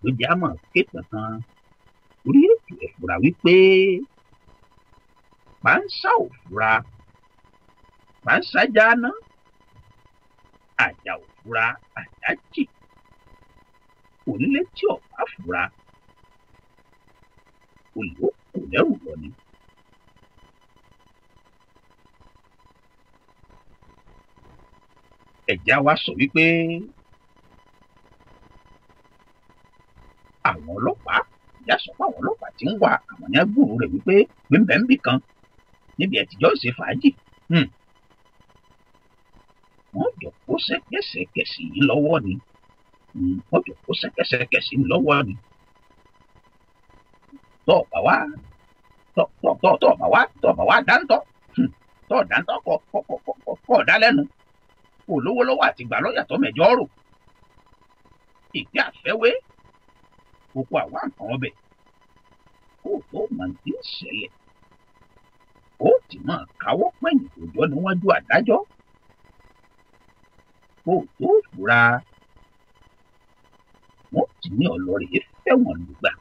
Ló jẹ́ àmọ̀ ké kankan orí ètò ẹ̀fura wípé pàǹsá ò fura, pàǹsá jáná, àjà ò fura, àjà jì. Onílé tí ò bá fura, olè ó kò lẹ́rù lọ ni. Ẹ̀já wa sọ wípé àwọn ọlọ́pàá, ìyá sọ pé àwọn ọlọ́pàá ti ń wá àwọn ní agbóhùn rẹ̀ wípé gbẹ̀ǹbẹ̀ ń bì kan níbi ẹ̀tìjọ́ ìṣe fàájì. Wọ́n jọ kó ṣẹ̀kẹ̀ṣẹ̀kẹ̀ sí yín lọ́wọ́ ni. Wọ́n jọ kó ṣẹ̀kẹ̀ṣẹ̀kẹ̀ sí yín lọ́wọ́ ni. Tọ́ ọ̀bà wá, tọ́ tọ́ tọ́ tọ́ ọ̀bà wá, tọ́ ọ̀bà wá dáńtọ́, tọ́ dáńtọ́ kọ́ kọ́ kọ́ kọ́ kọ́ dá lẹ́nu. Kò lówó lọ́wọ́ àti gbà lọ́yà tó mẹjọ rò. Ìgbé àfẹ́wé, oko àwa nǹkan ọbẹ̀. Kó o tó mọ̀ ní ìṣẹ̀lẹ̀. Ó ti máa káwọ́ pẹ̀yìn òjọ́ níwájú adájọ́. Kó o tó fura, wọ́n ti ní ọlọ́rẹ̀ fẹ̀wọ̀n lùgbà.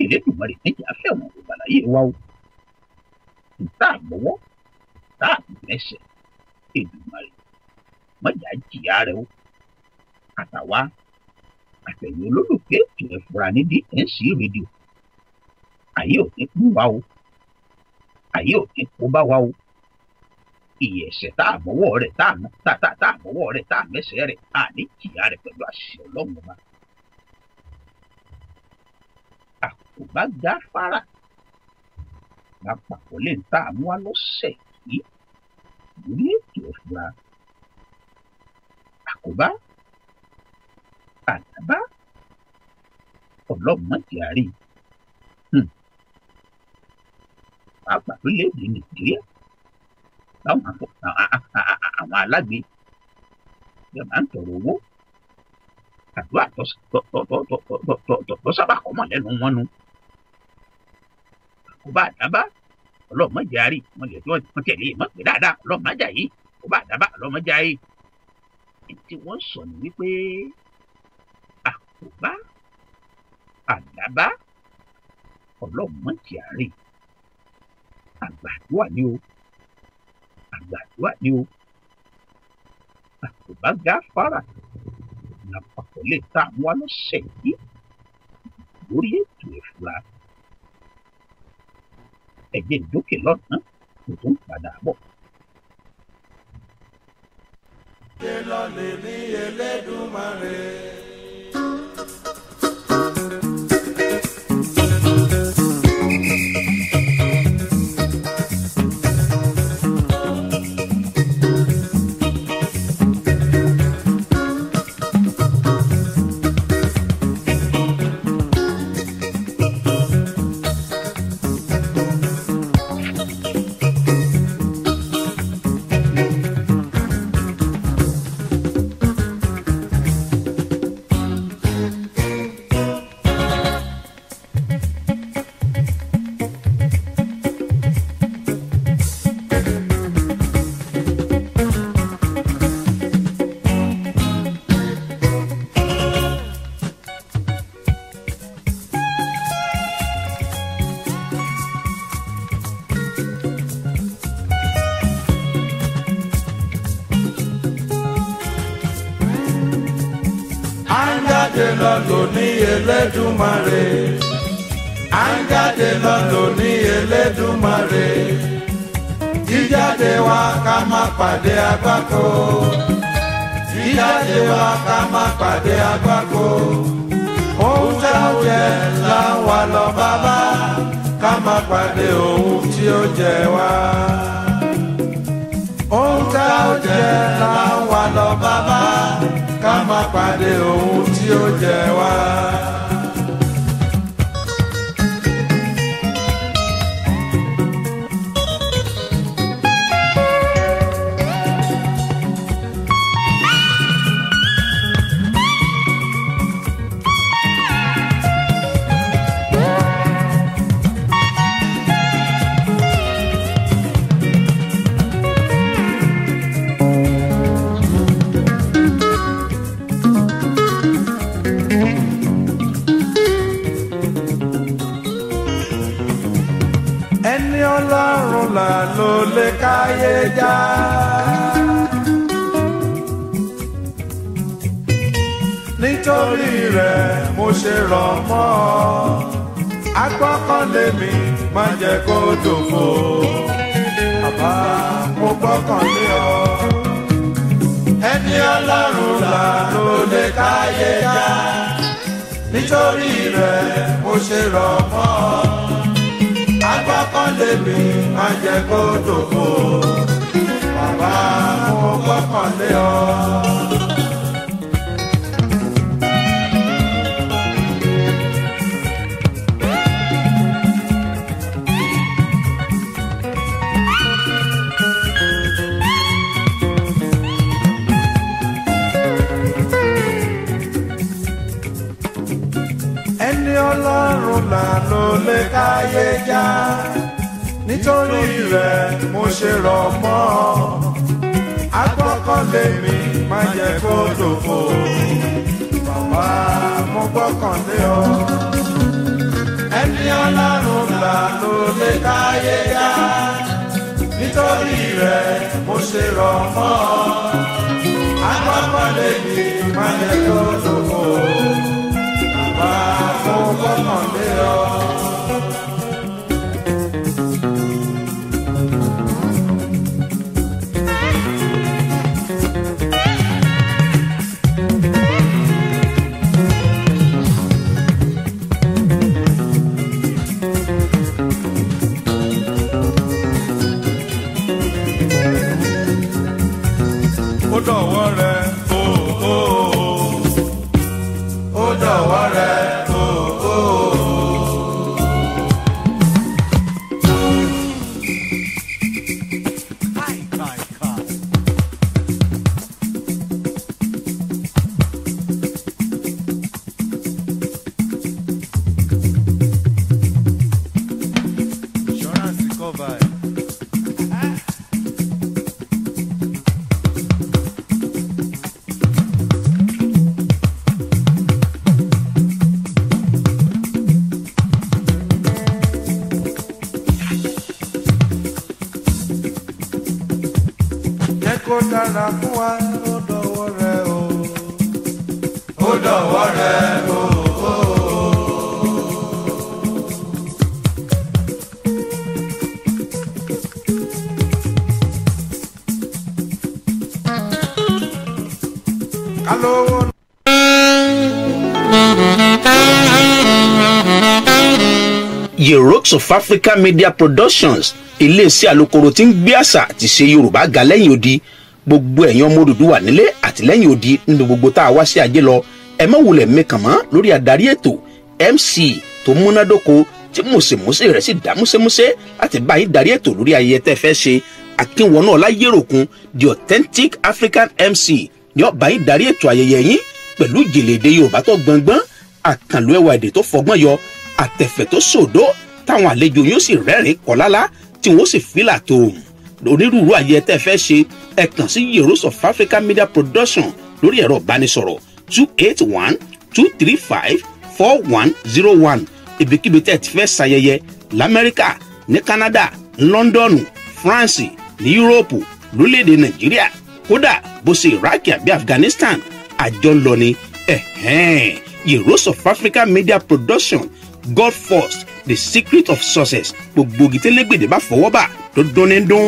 Elédùmarè níjà fẹ̀wọ̀n lùgbà láyé wa o. Tá a gbọ́wọ́, tá a mẹ́sẹ̀, Èdùmàrè mọ̀jà jìyà rẹ̀ o. Àtàwa àtẹ̀yìn olólùfẹ́ ètò ẹ̀fura ní DNC rédíò. Ayé ò ní kú wa o. Ayé ò ní kó bá wa o. Ìyẹ̀ ẹ̀ṣẹ̀ tá a mọ́wọ́ rẹ̀, tá a mọ́, tá tá tá a mọ́wọ́ rẹ̀, tá a mẹ́sẹ̀ rẹ̀, a ní jìyà rẹ̀ pẹ̀lú àṣẹ Ọlọ́run ọba. Àkóbá gáfárà lápapọ̀ lè ń tá a mú wá lọ́sẹ̀ yìí lórí ètò ẹ̀fura. Àkóbá, àdábá, ọlọ́mọ jàre. Pàápàá lórílẹ̀-èdè Nàìjíríà, báwọn àwọn alágbe bí wọ́n máa ń tọrọ owó, àdúrà tó sábà kọ́ mọ̀ lẹ́nu wọn nu. Àkóbá àdábá, ọlọ́mọ jàre, wọ́n lè wọ́n tẹ̀lé mọ̀ pé dáadáa, ọlọ́mọ jàre, àkóbá àdábá, ọlọ́mọ jàre. Èyí tí wọ́n sọ ni wípé àkóbá àdábá, ọlọ́mọ jàre, àgbàdua ni o, àgbàdua ni o. Àkóbá gáfárà lápapọ̀ lè tá a mú wá lọ́sẹ̀ yìí lórí ètò ẹ̀fura. Ẹ̀jẹ̀ ìdókè lọ́nà kò tó ń padà bọ̀. Ṣé lọ́lẹ̀ ní Elédùmarè? Jáde lọ lóní Elédùmarè. À ń jáde lọ lóní Elédùmarè. Jíjáde wa ká má pàdé àgbákò. Jíjáde wa ká má pàdé àgbákò. Ohun tá ó jẹ là ń wá lọ bàbá, ká má pàdé ohun tí ó jẹ wá. Ohun tá ó jẹ là ń wá lọ bàbá, ká má pàdé ohun tí ó jẹ wá. Ẹni Ọlọ́run là ló lè káyé já. Nítorí rẹ̀ mo ṣe rọ̀ mọ́ ọ. Agbọ́kànlé mi má jẹ́ kó dòfo. Bàbá mo gbọ́kànlé ọ. Ẹni Ọlọ́run là ló lè káyé já. Nítorí rẹ̀ mo ṣe rọ̀ mọ́ ọ. Agbọ́kànlé mi má jẹ́ kó dòfo. Bàbá mo gbọ́kànlé ọ. Ẹni Ọlọ́run là ló lè káyé já. Nítorí rẹ̀ mo ṣe rọ̀ mọ́ ọ. Agbọ́kànlé mi má jẹ́ kó dòfo. Bàbá mo gbọ́kànlé ọ. Ẹni Ọlọ́run là ló lè káyé já. Nítorí rẹ̀ mo ṣe rọ̀ mọ́ ọ. Agbọ́kànlé mi má jẹ́ kó dòfo. Bàbá mo gbọ́kànlé ọ. Ó dọ̀wọ́ rẹ o o o, ó dọ̀wọ́ rẹ o o o. Insurance cover ẹ̀. Jẹ́ kó dára fún wa, ó dọ̀wọ́ rẹ o. Ó dọ̀wọ́ rẹ o. o, o. Ká lówó. Yerokes of Africa Media Productions, iléeṣẹ́ alukoro tí ń gbé àṣà àti ṣe Yorùbá ga lẹ́yìn odi. Gbogbo ẹ̀yin ọmọ Odùduwà nílé àti lẹ́yìn odi nínú gbogbo tá a wá sí ajé lọ, ẹ má wulẹ̀ mẹ́kàn mọ́ lórí adarí ètò MC tó múnádóko tí mùsèmùsè rẹ̀ sì dá músẹ́músẹ́ láti bá yín darí ètò lórí ayẹyẹ tẹ́ fẹ́ ṣe. Akínwọnú Ọláyéròkun, the authentic African MC, ni ó bá yín darí ètò ayẹyẹ yín pẹ̀lú ìjìnlẹ̀ èdè Yorùbá tó gbọngbọ́n, àkànlò ẹwà èdè tó fọgbọ́n yọ, àtẹ̀fẹ̀ tó sòdó táwọn àlejò yóò sì rẹ́rìn kọ́lálá tí wọ́n sì fìlà tó onírúurú ayẹyẹ tẹ́ fẹ́ ṣe. Ẹ kàn sí Heroes of Africa Media Production lórí ẹ̀rọ ìbánisọ̀rọ̀ 281-235-4101. Ibikíbi tẹ́ ti fẹ́ ṣayẹyẹ l'Amẹ́ríkà, ní Canada, London, France, ní Yúróòpù, lórílẹ̀‐èdè Nàìjíríà, kódà bó ṣe Iraq àbí Afghanistan, àjọ ń lọ ni. Ẹ̀hẹ́n, Heroes of Africa Media Production, God First, The Secret of Success. Gbogbo gìtẹ́lẹ́gbèdè bá fọwọ́ bà tó dún ní dún.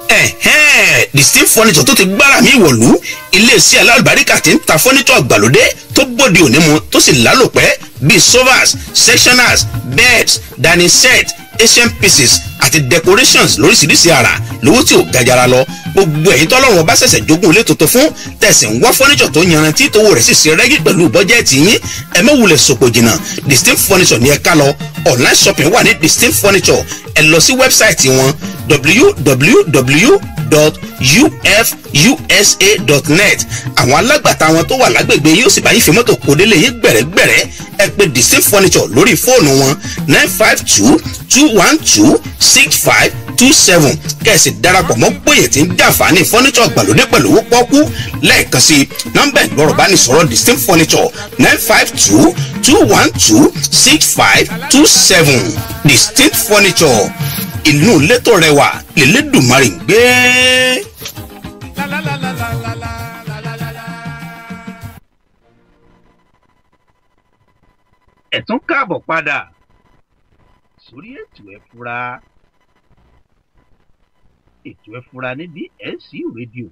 Ẹ̀hẹ́n, Distinct Furniture tó ti gbára mi wọ̀lú, iléeṣẹ́ alálùbáríkà tí ń ta furniture ìgbàlódé tó bóde òní mu tó sì lálòpẹ́ bíi sofas, sectioners, beds, dining set, asian pieces àti decorations lóríṣiríṣi àrà lówó tí ò gajara lọ. Gbogbo ẹ̀yin tọ́lọ́run bá ṣẹ̀ṣẹ̀ jogún ilé tuntun fún tẹ̀sí ń wá furniture tó yanrantí tówó rẹ̀ sì ṣe rẹ́gí pẹ̀lú bọ́jẹ́ẹ̀tì yín, ẹ má wulẹ̀ sòpò jìnnà. Distinct Furniture ní ẹ ká lọ. Online shopping wà ní Distinct Furniture. Ẹ lọ sí wẹ́bsáìtì wọn www.ufusa.net. Àwọn alágbàtà wọn tó wà lágbègbè yóò sì bá yín fi mọ́tò kó délé yín gbẹ̀rẹ́gbẹ̀rẹ́. Ẹ pè Distinct Furniture lórí fóònù wọn 952-212-6527 kẹ̀sì darapọ̀ mọ́ gbòye tí ń jàǹfààní furniture gbàlódé pẹ̀lú owó pọ́kú. Lẹ́ẹ̀kan sí nọ́mbà ìgbọ̀rọ̀ bá ní sọ̀rọ̀ Distinct Furniture 952-212-6527. Distinct Furniture, ìlú létò rẹwà lélẹ́dùnmarè ń gbé. Ẹ tún káàbọ̀ padà sórí ètò Ẹ̀fura. Ètò Ẹ̀fura ní BNC rédíò.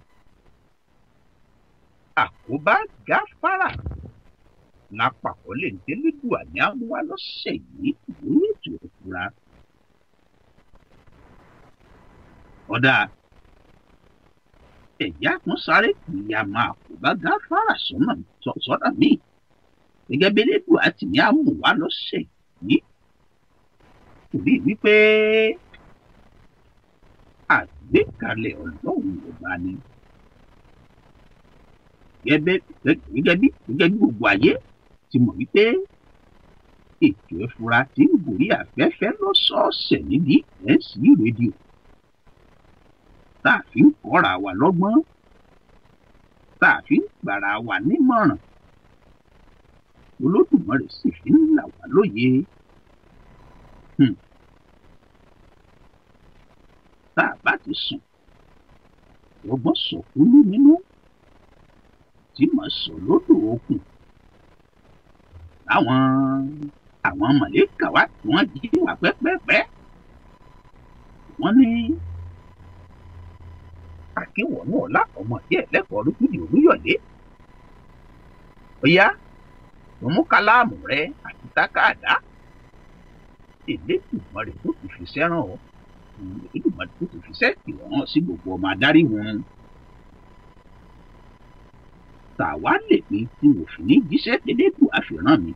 Àkóbá gáfárà lápapọ̀ lè délédùà ní àmúwá lọ́sẹ̀ yìí lórí ètò Ẹ̀fura. Ọ̀dà ẹ̀yà kan sáré ìyá máa kó bá gáfárà sọ́nà míì gẹ́gẹ́ bí elédùà ti ní àmúwá lọ́sẹ̀ yìí, torí wípé àgbékalẹ̀ Ọlọ́run ọba ni. Gẹ́gẹ́ bí gbogbo ayé ti mọ̀ wípé ètò Ẹ̀fura ti ń gòrí afẹ́fẹ́ lọ́sọ̀ọ̀sẹ̀ ní BNC rédíò, tá a fi ń kọ́ra wa lọ́gbọ́n, tá a fi ń gbàra wa nímọ̀ràn, Olódùmarè sì fi ń là wá lóye. Tá a bá ti sùn, ọgbọ́n sọ̀kúlú nínú tí mà sọ lódò òkun. Àwọn àwọn mọ̀lẹ́kà wá tí wọ́n jí wá pẹ́pẹ́pẹ́. Wọ́n ní Akínwọ̀nú ọ̀la ọmọ díẹ̀ lẹ́kọ̀ọ́ rúkúdì Olúyọ̀lé. Ó yá, mo mú kálámù rẹ àti tákàdá. Elédùmarè tó ti fi sẹ́ràn ọ́, Elédùmarè tó ti fi sẹ́ẹ̀kì rán sí gbogbo ọmọ adarí wọn. Tàwa lè mi tí wò fi ní jíṣẹ́ dédédù àfihàn mi.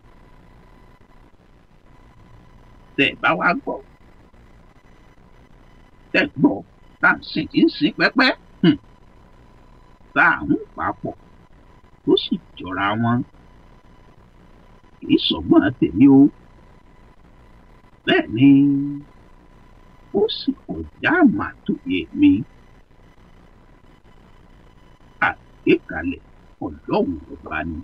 Tẹ́ ẹ bá wá gbọ́, tẹ́ ẹ gbọ́ tá à ń sìn tí ń sìn pẹ́pẹ́, tá à ń papọ̀ tó sì jọra wọn. Kì í sọ̀gbọ́n tèmi o. Bẹ́ẹ̀ ni ó sì kọjá màtòyè mi. Àgbékalẹ̀ Ọlọ́run ọba ni.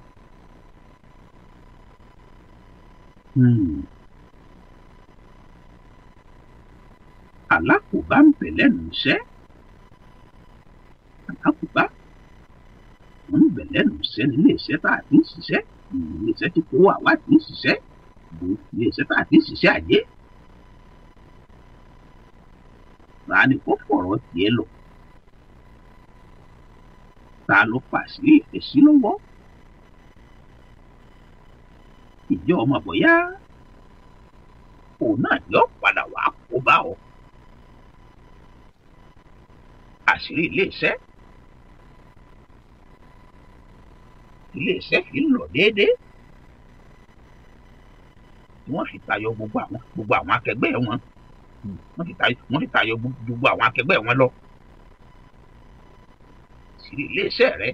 Alákòóbá ń bẹ lẹ́nu iṣẹ́. Alákòóbá ń bẹ lẹ́nu iṣẹ́ nílé iṣẹ́ tá a ti ń ṣiṣẹ́, ilé iṣẹ́ tí kò wà wá ti ń ṣiṣẹ́, ilé iṣẹ́ tá a ti ń ṣiṣẹ́ ajé. Ta ni kó fọ̀rọ̀ tiẹ̀ lọ? Ta ló fàṣírí ìfẹ́ sí lọ́wọ́? Ìjọ ọmọ bọ̀yá òun náà yọ padà wá kó bá ọ. Àṣírí iléeṣẹ́ iléeṣẹ́ fi ń lọ déédéé tí wọ́n fi tayọ gbogbo àwọn akẹgbẹ́ wọn, wọ́n fi tayọ gbogbo àwọn akẹgbẹ́ wọn lọ. Àṣírí iléeṣẹ́ rẹ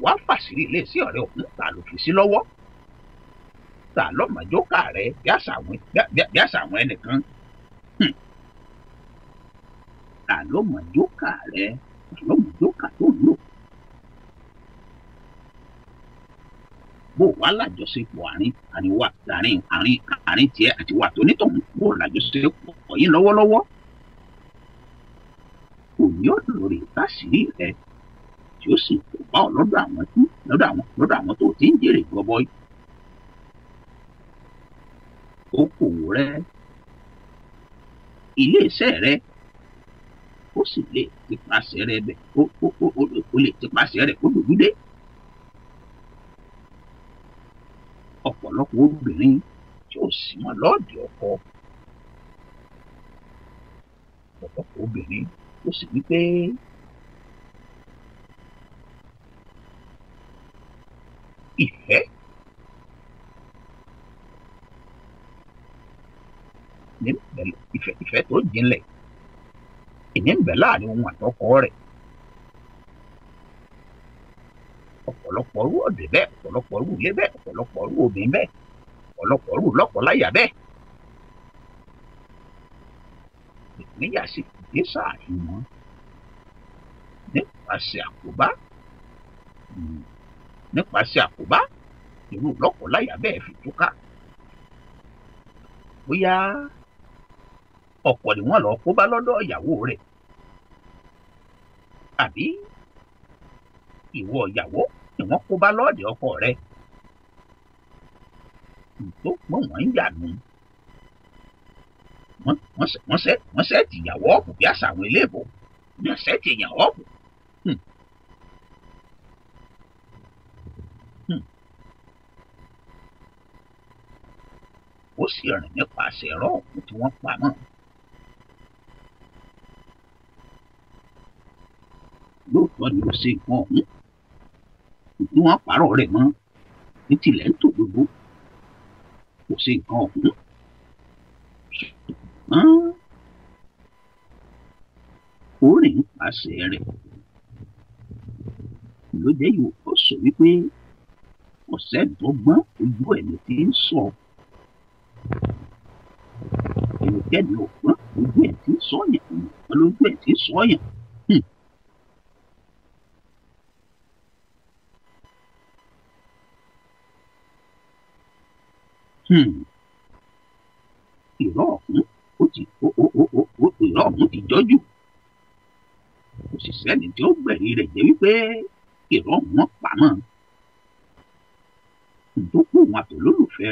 wá fàṣírí iléeṣẹ́ rẹ òun ta ló fi sí lọ́wọ́? Ta lọ́mọdéka rẹ bí àṣà àwọn ẹnìkan? Ta lọ́mọdéka rẹ, ta lọ́mọdéka tó ń lò? Bó wà lájọṣepọ̀ àárín àárín wa àárín àárín àárín tiẹ̀ àti wà tó nítọ̀hún, bó lájọṣepọ̀ yín lọ́wọ́lọ́wọ́. Òní ọ̀dọ̀ rẹ̀ láṣìírí rẹ̀ tí ó sì kò bá ọ lọ́dọ̀ àwọn tí lọ́dọ̀ àwọn tó ti ń jèrè gọbọi. Okòwò rẹ, ilé-iṣẹ́ rẹ, ó sì lè tipasẹ̀ rẹ bẹ̀, ó lè tipasẹ̀ rẹ̀ kó dòdúdé. Ọ̀pọ̀lọpọ̀ obìnrin tí ò sí mọ́ lọ́ọ̀dì ọkọ, ọ̀pọ̀lọpọ̀ obìnrin ó sì wí pé ìfẹ́ ní ìfẹ́ tó jinlẹ̀ ìní ń bẹ láàrin òun àtọkọ rẹ̀. Ọ̀pọ̀lọpọ̀ rú ọ̀dẹ̀ bẹ́ẹ̀, ọ̀pọ̀lọpọ̀ rú ilé bẹ́ẹ̀, ọ̀pọ̀lọpọ̀ rú obìnrin bẹ́ẹ̀, ọ̀pọ̀lọpọ̀ rú lọ́kọláya bẹ́ẹ̀. Ìpínyà sì dé sáàrin wọn nípasẹ̀ àkóbá, nípasẹ̀ àkóbá irú lọ́kọláya bẹ́ẹ̀ fi túká. Bóyá ọ̀pọ̀ ni wọ́n lọ kó bá lọ́dọ̀ ìyàwó rẹ̀, àbí ìwọ ìyàwó ni wọ́n kó bá lọ́ọ̀dẹ̀ ọkọ rẹ̀. Tó pọ̀ wọ́n ń yànú, wọ́n sẹ́ẹ̀tì ìyàwó ọ̀pù bí àṣà àwọn eléèbó, wọ́n sẹ́ẹ̀tì ìyàwó ọ̀pù. Ó sì rìn nípasẹ̀ ẹ̀rọ ọ̀hún tí wọ́n pa mọ́. Lóòótọ́ ni ó ṣe nǹkan ọ̀hún tí wọ́n pààrọ̀ rẹ̀ mọ́ ní tilẹ̀ ń tò gbogbo, kò ṣe nǹkan ọ̀hún. Ṣùgbọ́n ó rìn nípasẹ̀ rẹ̀ ló jẹ́ yóò sọ wípé ọ̀sẹ̀ tó gbọ́n ojú ẹ̀mí ti ń sọ. Ẹnikẹ́ni ò gbọ́n ojú ẹ̀ tí ń sọ̀yàn, ìwọ̀n lójú ẹ̀ tí ń sọ̀yàn. Ìrọ̀ ọ̀hún ó ti ìrọ̀ ọ̀hún ti jọ́jú. Kò sì sẹ́ni tí ó gbẹ̀rí rẹ̀ jẹ́ wípé ìrọ̀ ọ̀hún wọn pamọ́. Tó kó òun àtòlólùfẹ́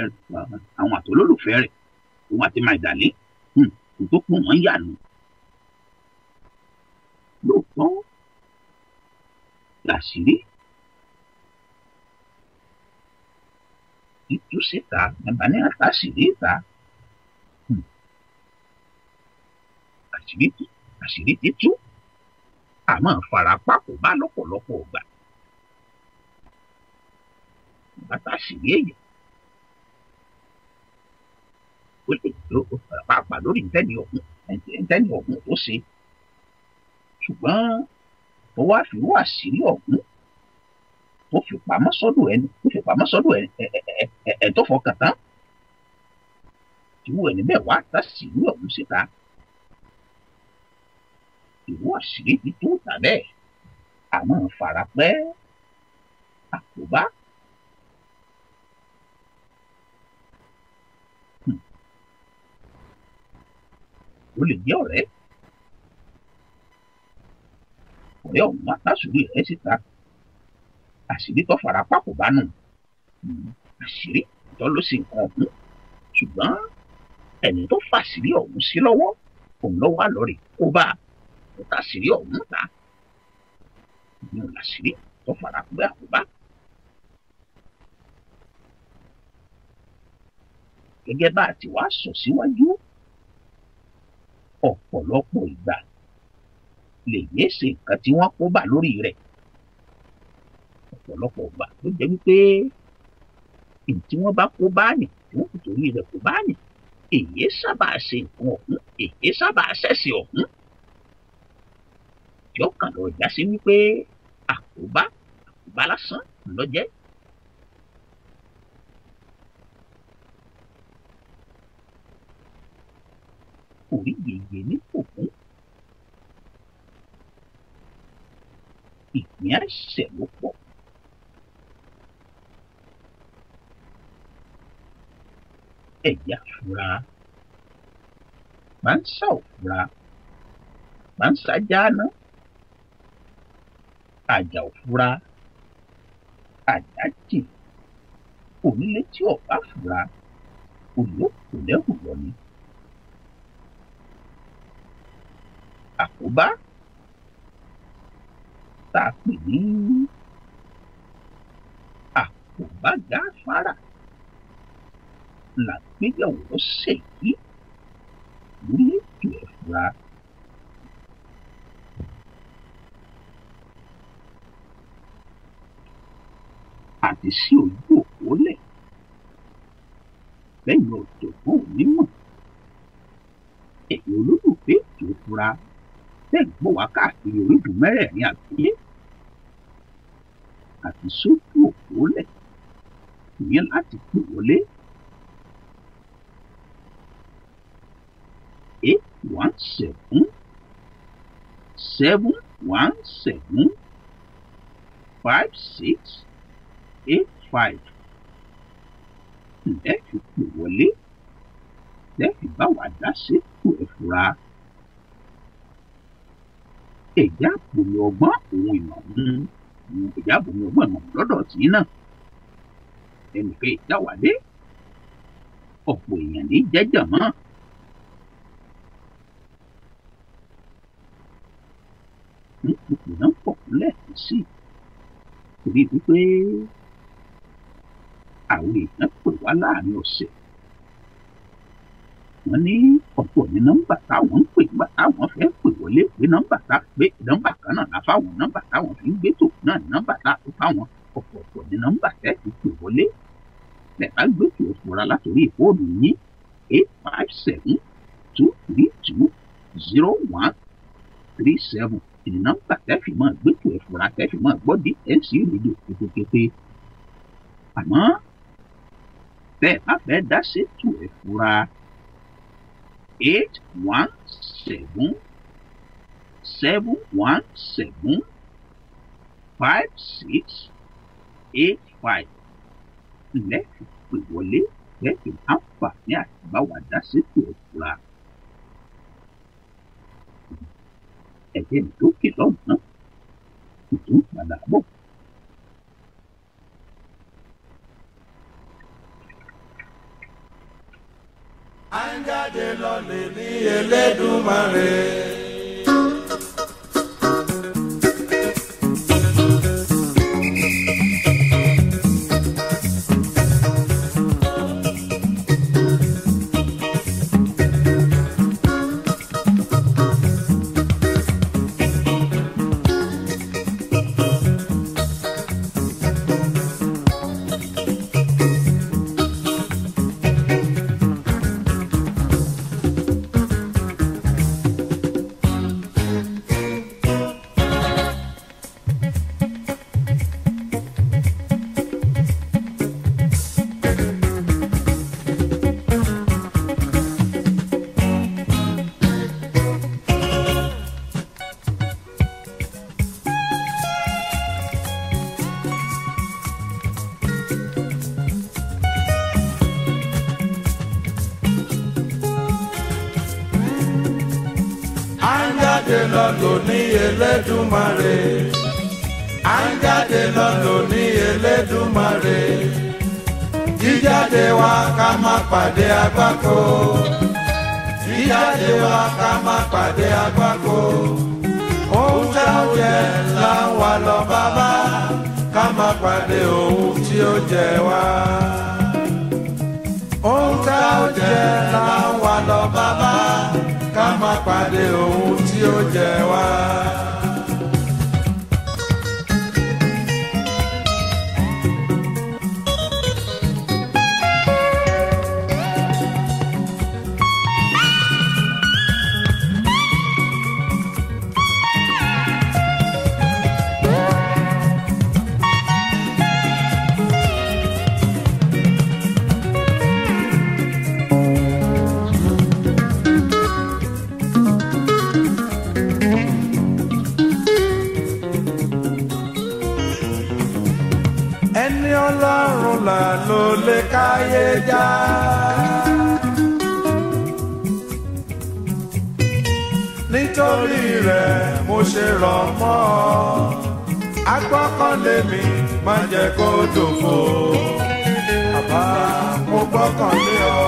àwọn àtòlólùfẹ́ rẹ̀, òun àti Maidali, tó kó wọn yànú. Lóòótọ́ làṣírí títú síta, bàbá ní àtàṣírí ìta. Àṣírí títú àmọ́ farapa kò bá lọ́pọ̀lọpọ̀ ọgbà. Bàtà àṣírí èèyàn ó lè lo pàápàá lórí ntẹ́ni ọ̀hún tó ṣe. Ṣùgbọ́n ó wá fi wá àṣírí ọ̀hún tó fi pamọ́ sọ́dọ̀ ẹni tó fi pamọ́ sọ́dọ̀ ẹ̀ tó fọkàn tán. Ìwọ ẹni bẹ́ẹ̀ wá tàṣírí ọ̀hún síta. Ìwọ àṣírí ti tó tà bẹ́ẹ̀ àmọ́ farapẹ́ àkóbá. Ó lè jẹ́ ọ̀rẹ́ ọ̀hún wá láṣìírí rẹ̀ síta. Àṣírí tó farapa kò bá nù, àṣírí tó ló sì nǹkan ọ̀hún. Ṣùgbọ́n ẹni tó fàṣírí ọ̀hún sí lọ́wọ́ òun lọ́wọ́ àlọ́ rẹ̀ kó bá ó tàṣírí ọ̀hún ta. Ìyẹn làṣírí tó farapẹ́ àkóbá. Gẹ́gẹ́ bá a ti wá sọ síwájú, ọ̀pọ̀lọpọ̀ ìgbà lè yé ṣe nǹkan tí wọ́n kó bà lórí rẹ̀. Ọ̀pọ̀lọpọ̀ ìgbà ló jẹ́ wípé èyí tí wọ́n bá kó bá nì, tí wọ́n kò torí rẹ̀ kó bá nì, èyí sábà ṣe nǹkan ọ̀hún, èyí sábà ṣẹ̀ṣẹ̀ ọ̀hún. Tí ó kàn lọ já sí wípé àkóbá àkóbá lásán ló jẹ́. Orí yèyè ní kòkún, ìpín àìsẹ̀ ló pọ̀. Ẹ̀yà fura pàǹsá ò fura pàǹsá jáná, àjà ò fura àjà jìn, onílé tí ọ̀bá fura olóko lẹ́rù lọ ni. Àkóbá tá a pè ní àkóbá gáfárà là gbéyàwó lọ́sẹ̀ yìí lórí ètò Ẹ̀fura. Àti sí ojú òpó lẹ̀ lẹ́yìn ọ̀jọ̀gbọ́n onímọ̀ ẹ̀yin olólùfẹ́ ètò Ẹ̀fura tẹ́ ń gbọ́ wá káàkiri orígun mẹ́rẹ̀ẹ̀rin àgbáyé àti sójú òpó lẹ̀ ìyẹn láti pè wọlé 817 717 5685 ǹjẹ́ fi pè wọlé lẹ́ẹ̀fì bá wà dá sétò Ẹ̀fura. Ẹ̀já àbòmí ọgbọ́n òun ìmọ̀ ẹ̀já àbòmí ọgbọ́n ìmọ̀ lọ́dọ̀ tí náà ẹnìkan ìjáwádé ọ̀pọ̀ èèyàn ní jẹ́jọ̀ mọ́. Ipò náà pọ̀ lẹ́ẹ̀kan sí torí wípé àwọn èèyàn pè wá láàrin ọ̀sẹ̀ wọ́n ní ọ̀pọ̀ ní nọ́mbà táwọn ń pè nígbà táwọn fẹ́ pè wọlé pé nọ́mbà tá pé nọ́mbà kan náà la fáwọn nọ́mbà táwọn fi ń gbé tò náà ní nọ́mbà tá tó fáwọn ọ̀pọ̀ọ̀pọ̀ ní nọ́mbà tẹ́ fi pè wọlé lẹ́ẹ̀bá gbé tò Ẹ̀fura látòrí ìfóònù yín 857 232 0137 ní nọ́mbà tẹ́ fi máa gbé tò Ẹ̀fura tẹ́ fi máa gbọ́ DNC rédíò kétékété. Àmọ́ bẹ́ẹ̀ bá fẹ́ dá sétò Ẹ̀fura 817 717 5685 lẹ́ẹ̀fi pè wọlé lẹ́ẹ̀fi àǹfààní àti bá wa dá sétò Ẹ̀fura. Ẹ̀jẹ̀ ìdókè lọ́hùn náà kò tún padà bọ̀. À ń jáde lọ lè ní Elédùmarè. À ń jáde lọ lò ní Elédùmarè. À ń jáde lọ lò ní Elédùmarè. Jíjáde wa ká má pàdé àgbákò. Jíjáde wa ká má pàdé àgbákò. Ohun tá ó jẹ là ń wá lọ bàbá. Ká má pàdé ohun tí ó jẹ wá. Ohun tá ó jẹ là ń wá lọ bàbá. Ká má pàdé ohun tí ó jẹ wá. Ẹni Ọlọ́run là ló lè káyé já. Nítorí rẹ̀ mo ṣe rọ̀ mọ́ ọ. Agbọ́kànlé mi má jẹ́ kó dòfo. Bàbá mo gbọ́kànlé ọ.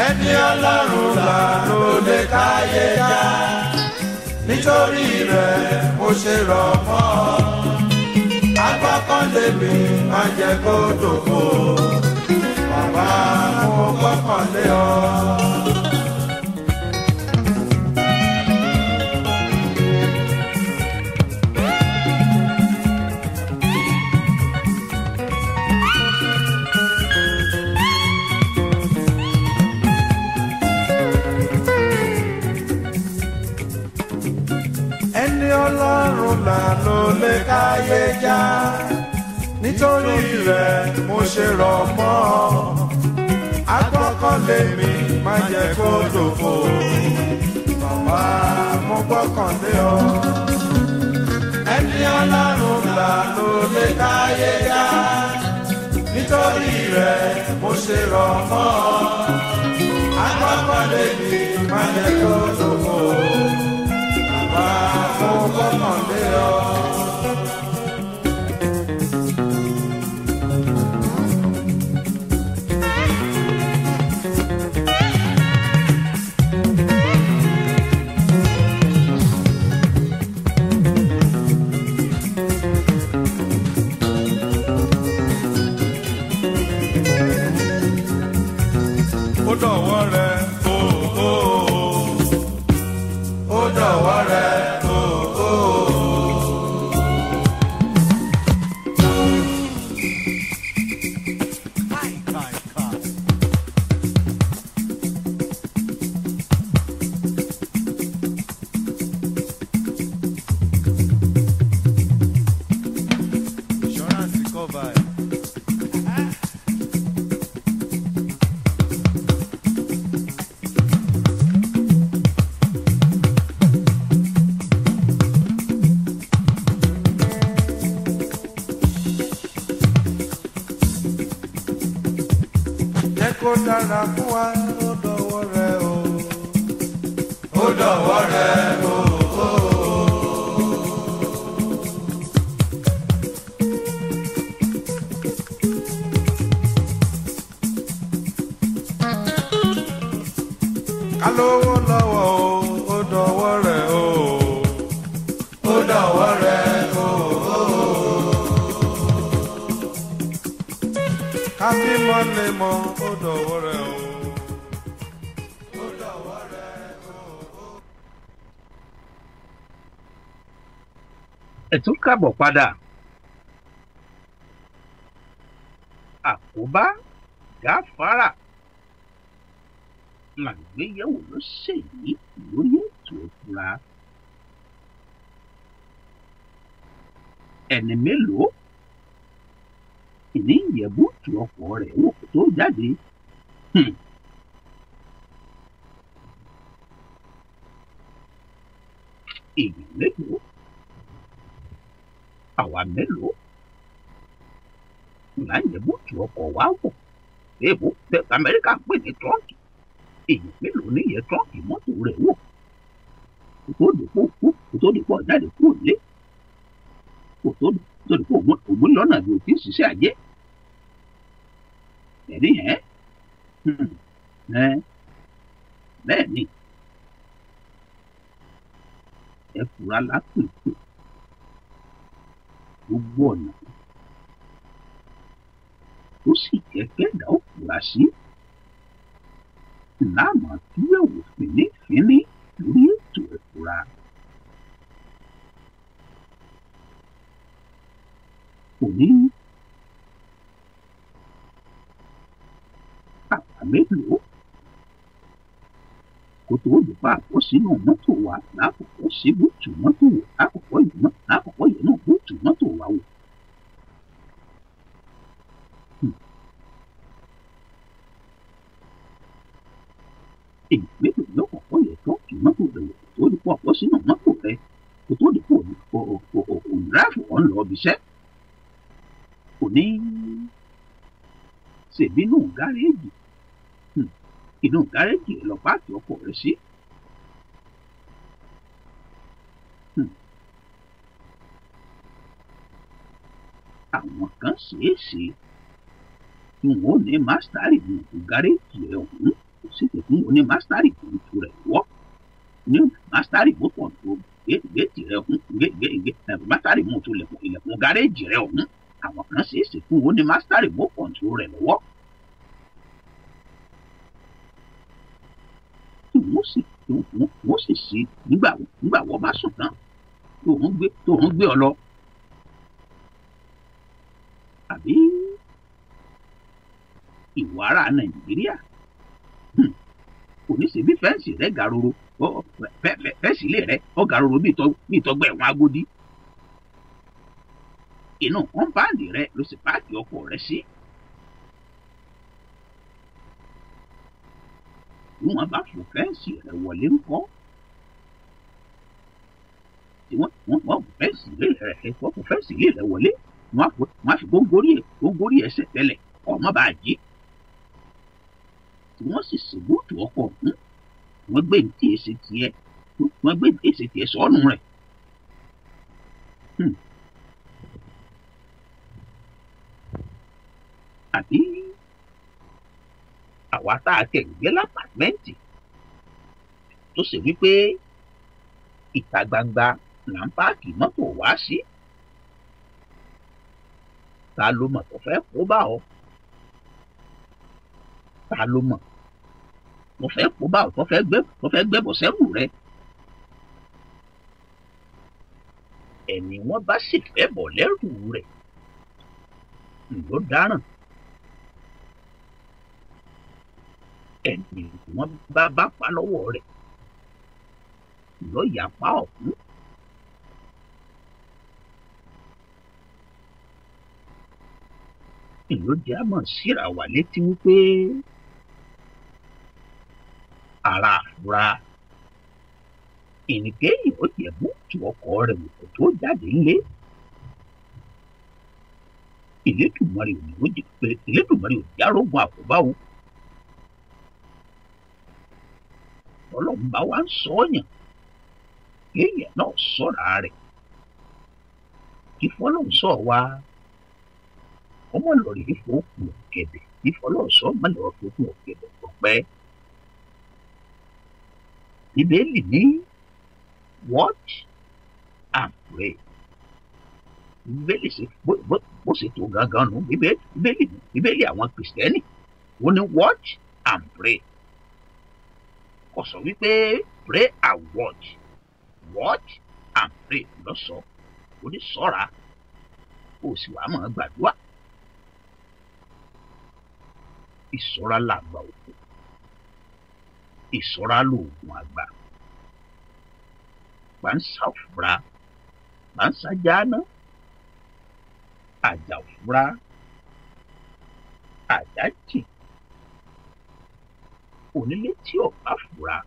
Ẹni Ọlọ́run là ló lè káyé já. Nítorí rẹ̀ mo ṣe rọ̀ mọ́ ọ. Agbọ́kànlé mi má jẹ́ kó dòfo. Bàbá mo gbọ́kànlé ọ. Ẹni Ọlọ́run là ló lè káyé já. Nítorí rẹ̀ mo ṣe rọ̀ mọ́ ọ. Agbọ́kànlé mi má jẹ́ kó dòfo. Bàbá mo gbọ́kànlé ọ. Ẹni Ọlọ́run là ló lè káyé já. Nítorí rẹ̀ mo ṣe rọ̀ mọ́ ọ. Agbọ́kànlé mi má jẹ́ kó dòfo. Bàbá mo gbọ́kànlé ọ. Ó dọ̀wọ́ rẹ o o o. Ó dọ̀wọ́ rẹ o o o. Insurance cover. Jẹ́ kó dára fún wa, ó dọ̀wọ́ rẹ o. Ó dọ̀wọ́ rẹ o. Ká lówó lọ́wọ́ o, ó dọ̀wọ́ rẹ o. Ó dọ̀wọ́ rẹ o. Ká bímọ lè mọ, ó dọ̀wọ́ rẹ o. Ó dọ̀wọ́ rẹ o. Ẹ tún káàbọ̀ padà. Àkóbá gáfárà làgbéyẹ̀wò ló ṣèyí lórí ètò ìfura. Ẹni mélòó ìní ìyẹ̀bùtù ọkọ̀ rẹ̀ wò kó tó jáde? Èèyàn mélòó? Àwa mélòó là ń yẹ̀bùtù ọkọ̀ wa wò? Èèbó bẹ́ẹ̀ Amẹ́ríkà ń pè ní trọ́ǹkì. Èèyàn mélòó ní yẹ trọ́ǹkì mọ́tò rẹ̀ wò kó tó dìpọ̀ kú, kó tó dìpọ̀ jáde kúrò nílé, kó tó dìpọ̀ ògùn lọ́nà bí o ti ń ṣiṣẹ́ ajé? Ẹ̀rí ẹ̀ ẹ̀ bẹ́ẹ̀ ni ẹ fura lápèpè gbogbo ọ̀nà tó sì jẹ́ kẹ́dà ó fura sí láàmú àtúnyẹ̀wò fínífíní lórí ètò ìfura. Òní àpá mélòó kó tó di pa àpò sínú mọ́tò wa lákòókò sí búùtù mọ́tò wò, lákòókò yìí mọ́ lákòókò yìí náà búùtù mọ́tò wa wò. Èyí mélòó ló kọ̀kọ́ yẹ tó kì mọ́tò rẹ̀ wò kó tó di pa àpò sínú mọ́tò rẹ̀, kó tó di pa òǹdráfù ọ̀n lọ ibi iṣẹ́? Kò ní ṣèbínú gáréèjì, inú gáréèjì lọ páàkì ọkọ̀ rẹ̀ sí. Àwọn kan ṣeéṣe tí wọn ò ní mástárì mọ̀tò gáréèjì rẹ̀ ọ̀hún, kò sì tẹ̀ fún wọn ní mástárì mọ̀tò rẹ̀ wọ́ ní mástárì mọ́tò géètì rẹ̀ ọ̀hún, mástárì mọ́tò ilẹ̀kùn gáréèjì rẹ̀ ọ̀hún. Àwọn kan ṣeéṣe fún wọn ní mástárì mọ́tò rẹ̀ lọ́wọ́. Tí wọ́n sì sí nígbà wọ́n bá sùn tán tó ń gbé ọ lọ. Àbí ìwà ara Nàìjíríà kò ní ṣe bí fẹ́ǹsì rẹ̀ ga roro, fẹ́ǹsì ilé rẹ̀ ó ga roro bí ìtọ́gbẹ́ ẹ̀wọ̀n Agodi. Inú kọ́ńpáàdì rẹ̀ ló sì páàkì ọkọ̀ rẹ̀ sí. Bí wọ́n bá fò fẹ́ǹsì rẹ̀ wọlé ńkọ́, tí wọ́n fò fẹ́ǹsì ilé rẹ̀ wọlé, wọ́n á fi góńgóri ẹsẹ̀ tẹ́lẹ̀ ọmọ bá jí. Tí wọ́n sì ṣèbúùtù ọkọ̀ ọ̀hún, wọ́n gbé ní èsì tiẹ̀, wọ́n gbé ní èsì tiẹ̀ sọ́nù rẹ̀. Àbí àwa tá a kẹ̀ ń gbé lápàtmẹ́ǹtì tó sì wípé ìta gbangba là ń páàkì mọ́tò wá sí. Ta ló mọ̀ tó fẹ́ kó bá ọ? Ta ló mọ̀ tó fẹ́ kó bá ọ tó fẹ́ gbẹ́bọ̀ sẹ́rù rẹ? Ẹni wọ́n bá sì fẹ́ bọ̀ lẹ́rù rẹ̀ ló dáràn. Ẹni wọ́n bá bá pa lọ́wọ́ rẹ̀ ló yà pa ọ̀hún. Ìlú jẹ́ àmọ̀ síra wà létí wípé ara àfúrá ìnìkéyìn ó jẹ́ búùtù ọkọ̀ rẹ̀ wò tó jáde ńlé. Ìlédùmarè ò járógun àkóbá o. Ọlọ́run bá wa ń sọ ọ̀yàn kéèyàn náà sọ̀rọ̀ rẹ̀ kí fọlọ́run sọ wa ọmọ lọ́ọ̀rì ìfowópamọ́ ọ̀gẹ̀dẹ̀ kí fọlọ́run sọ ọmọ lọ́ọ̀rì ìfowópamọ́ ọ̀gẹ̀dẹ̀ ọ̀pẹ́. Bíbélì ní watch and pray. Bíbélì ṣe bó ṣe tó gangan nù. Bíbélì àwọn Kìrìsìtẹ́nì ó ní watch and pray. Kò sọ wípé pray and watch, watch and pray ló sọ. Ó ní ṣọ́ra kó o sì wá máa gbàdúrà. Ìṣọ́ra làgbà òkú, ìṣọ́ra lóògùn àgbà. Pàǹsá òfúra, pàǹsá jáná, àjà òfúra, àjà jì. Onílé tí ọ̀bá fura,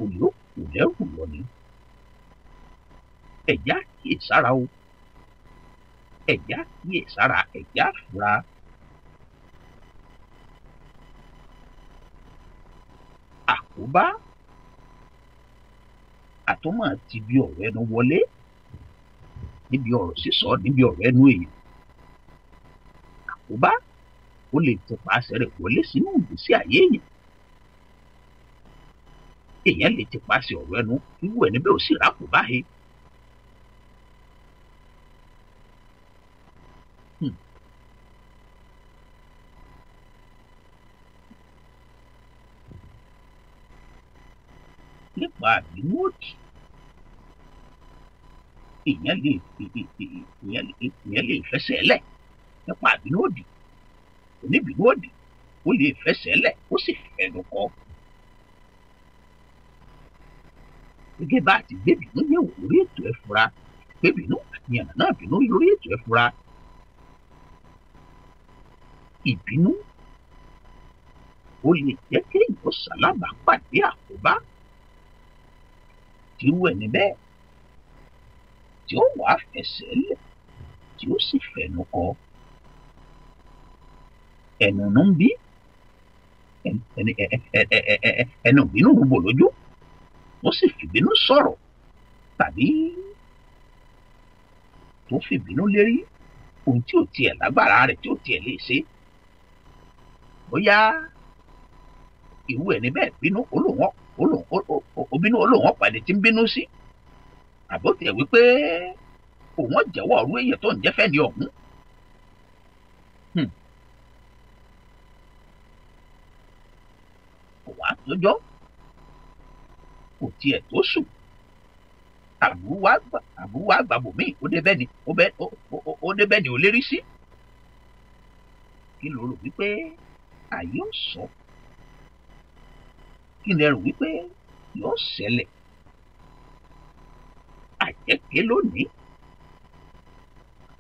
olè ó kò lẹ́rù lọ ni. Ẹ̀já kíyèsára o, ẹ̀já kíyèsára, ẹ̀já fura. Àkóbá àtúmọ̀ ti bí ọ̀rọ̀ ẹnu wọlé níbi ọ̀rọ̀ sísọ, níbi ọ̀rọ̀ ẹnu èèyàn. Àkóbá ó lè tipasẹ̀ rẹ̀ wọlé sínú ìgbésí ayé èèyàn. Èèyàn lè tipasẹ̀ ọ̀rọ̀ ẹnu irú ẹni bẹ́ẹ̀ ò sì rákòbá he. Nípa àbínú òdì, èèyàn lè fẹsẹ̀ lẹ̀ nípa àbínú òdì. Oníbínú òdì ó lè fẹsẹ̀ lẹ̀ ó sì fẹnu kọ. Gẹ́gẹ́ bá a ti gbé bínú yẹ̀wò lórí ètò ẹ̀fura, gbé bínú àti yànnà náà bínú lórí ètò ẹ̀fura. Ìbínú ó lè jẹ́ kéèyàn ṣalábàápàdé àkóbá tírú ẹni bẹ́ẹ̀ tí ó wàá fẹsẹ̀ lẹ̀ tí ó sì fẹnu kọ. Ẹnu ló ń bí ẹnu ìbínú rúbò lójú, ó sì fìbínú sọ̀rọ̀ tàbí tó fìbínú lérí. Ohun tí ò tiẹ̀ lágbára rẹ̀ tí ò tiẹ̀ lè ṣe. Bóyá irú ẹni bẹ́ẹ̀ bínú olóhùn olóhùn pàdé tí ń bínú sí. Àbó tiẹ̀ wípé òun jẹ́wọ́ ọ̀rú èèyàn tó ń jẹ́ fẹ́ni ọ̀hún. Kò wá tójọ́, kò tiẹ̀ tó sùn. Àbúrú wá gbàbò míì ó débẹ̀ ni ó débẹ̀ ni ò lérí sí. Kí ló rò wípé àyè ò sọ? Kí lẹ rò wípé yóò ṣẹlẹ̀? Àjẹké lónìí,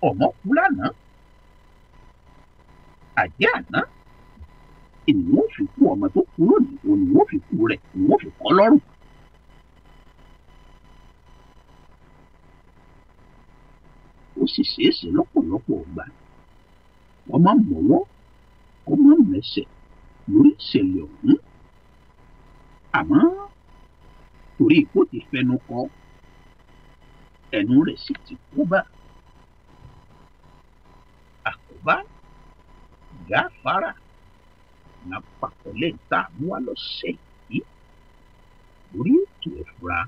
ọmọ kú lánàá, àjẹ́ àná, ènìyàn ò fi kú ọmọ tó kú lónìí, òun ò fi kú rẹ̀, òun ò fi kọ́ lọ́rùn. Ó sì ṣeéṣe lọ́pọ̀lọpọ̀ ọgbà wọ́n máa ń mọ̀wọ́ kó má mẹsẹ̀ lórí ìṣẹ̀lẹ̀ ọ̀hún. Àmọ́ torí ipò ti fẹnu kọ, ẹnu rẹ̀ sì ti kó bá àkóbá gáfárà lápapọ̀ lè ta àmúwá lọ́sẹ̀ yìí lórí ètò ẹ̀fura.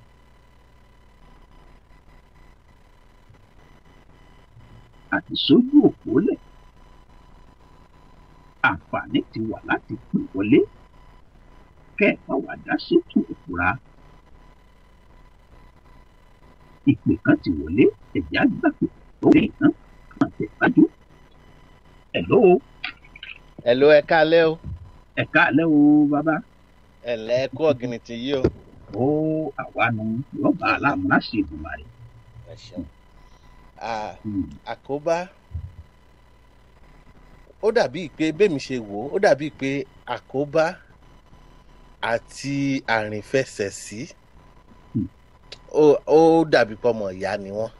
Àti sójú òpó lẹ̀, àǹfààní ti wà láti pè wọlé kẹ́ ẹ̀ bá wà dá sétò ìfura. Ìpè kan ti wọlé, ẹ̀jẹ̀ á gbà pé tó lè tán kàn tẹ̀wájú. Hello. Hello, ẹ káalẹ́ o. Ẹ káalẹ́ o bàbá. Ẹ ǹlẹ́, kú ọ̀gìnìtì yìí o. Ó àwa nu yọba aláàmú láṣẹ Èdùmàrè. Ẹ ṣeun. Àkóbá, ó dàbíi pé bẹ́mi ṣe wò ó, ó dàbíi pé àkóbá àti àrìnfẹsẹ̀sí ó dàbí pé ọmọ ìyá ni wọ́n.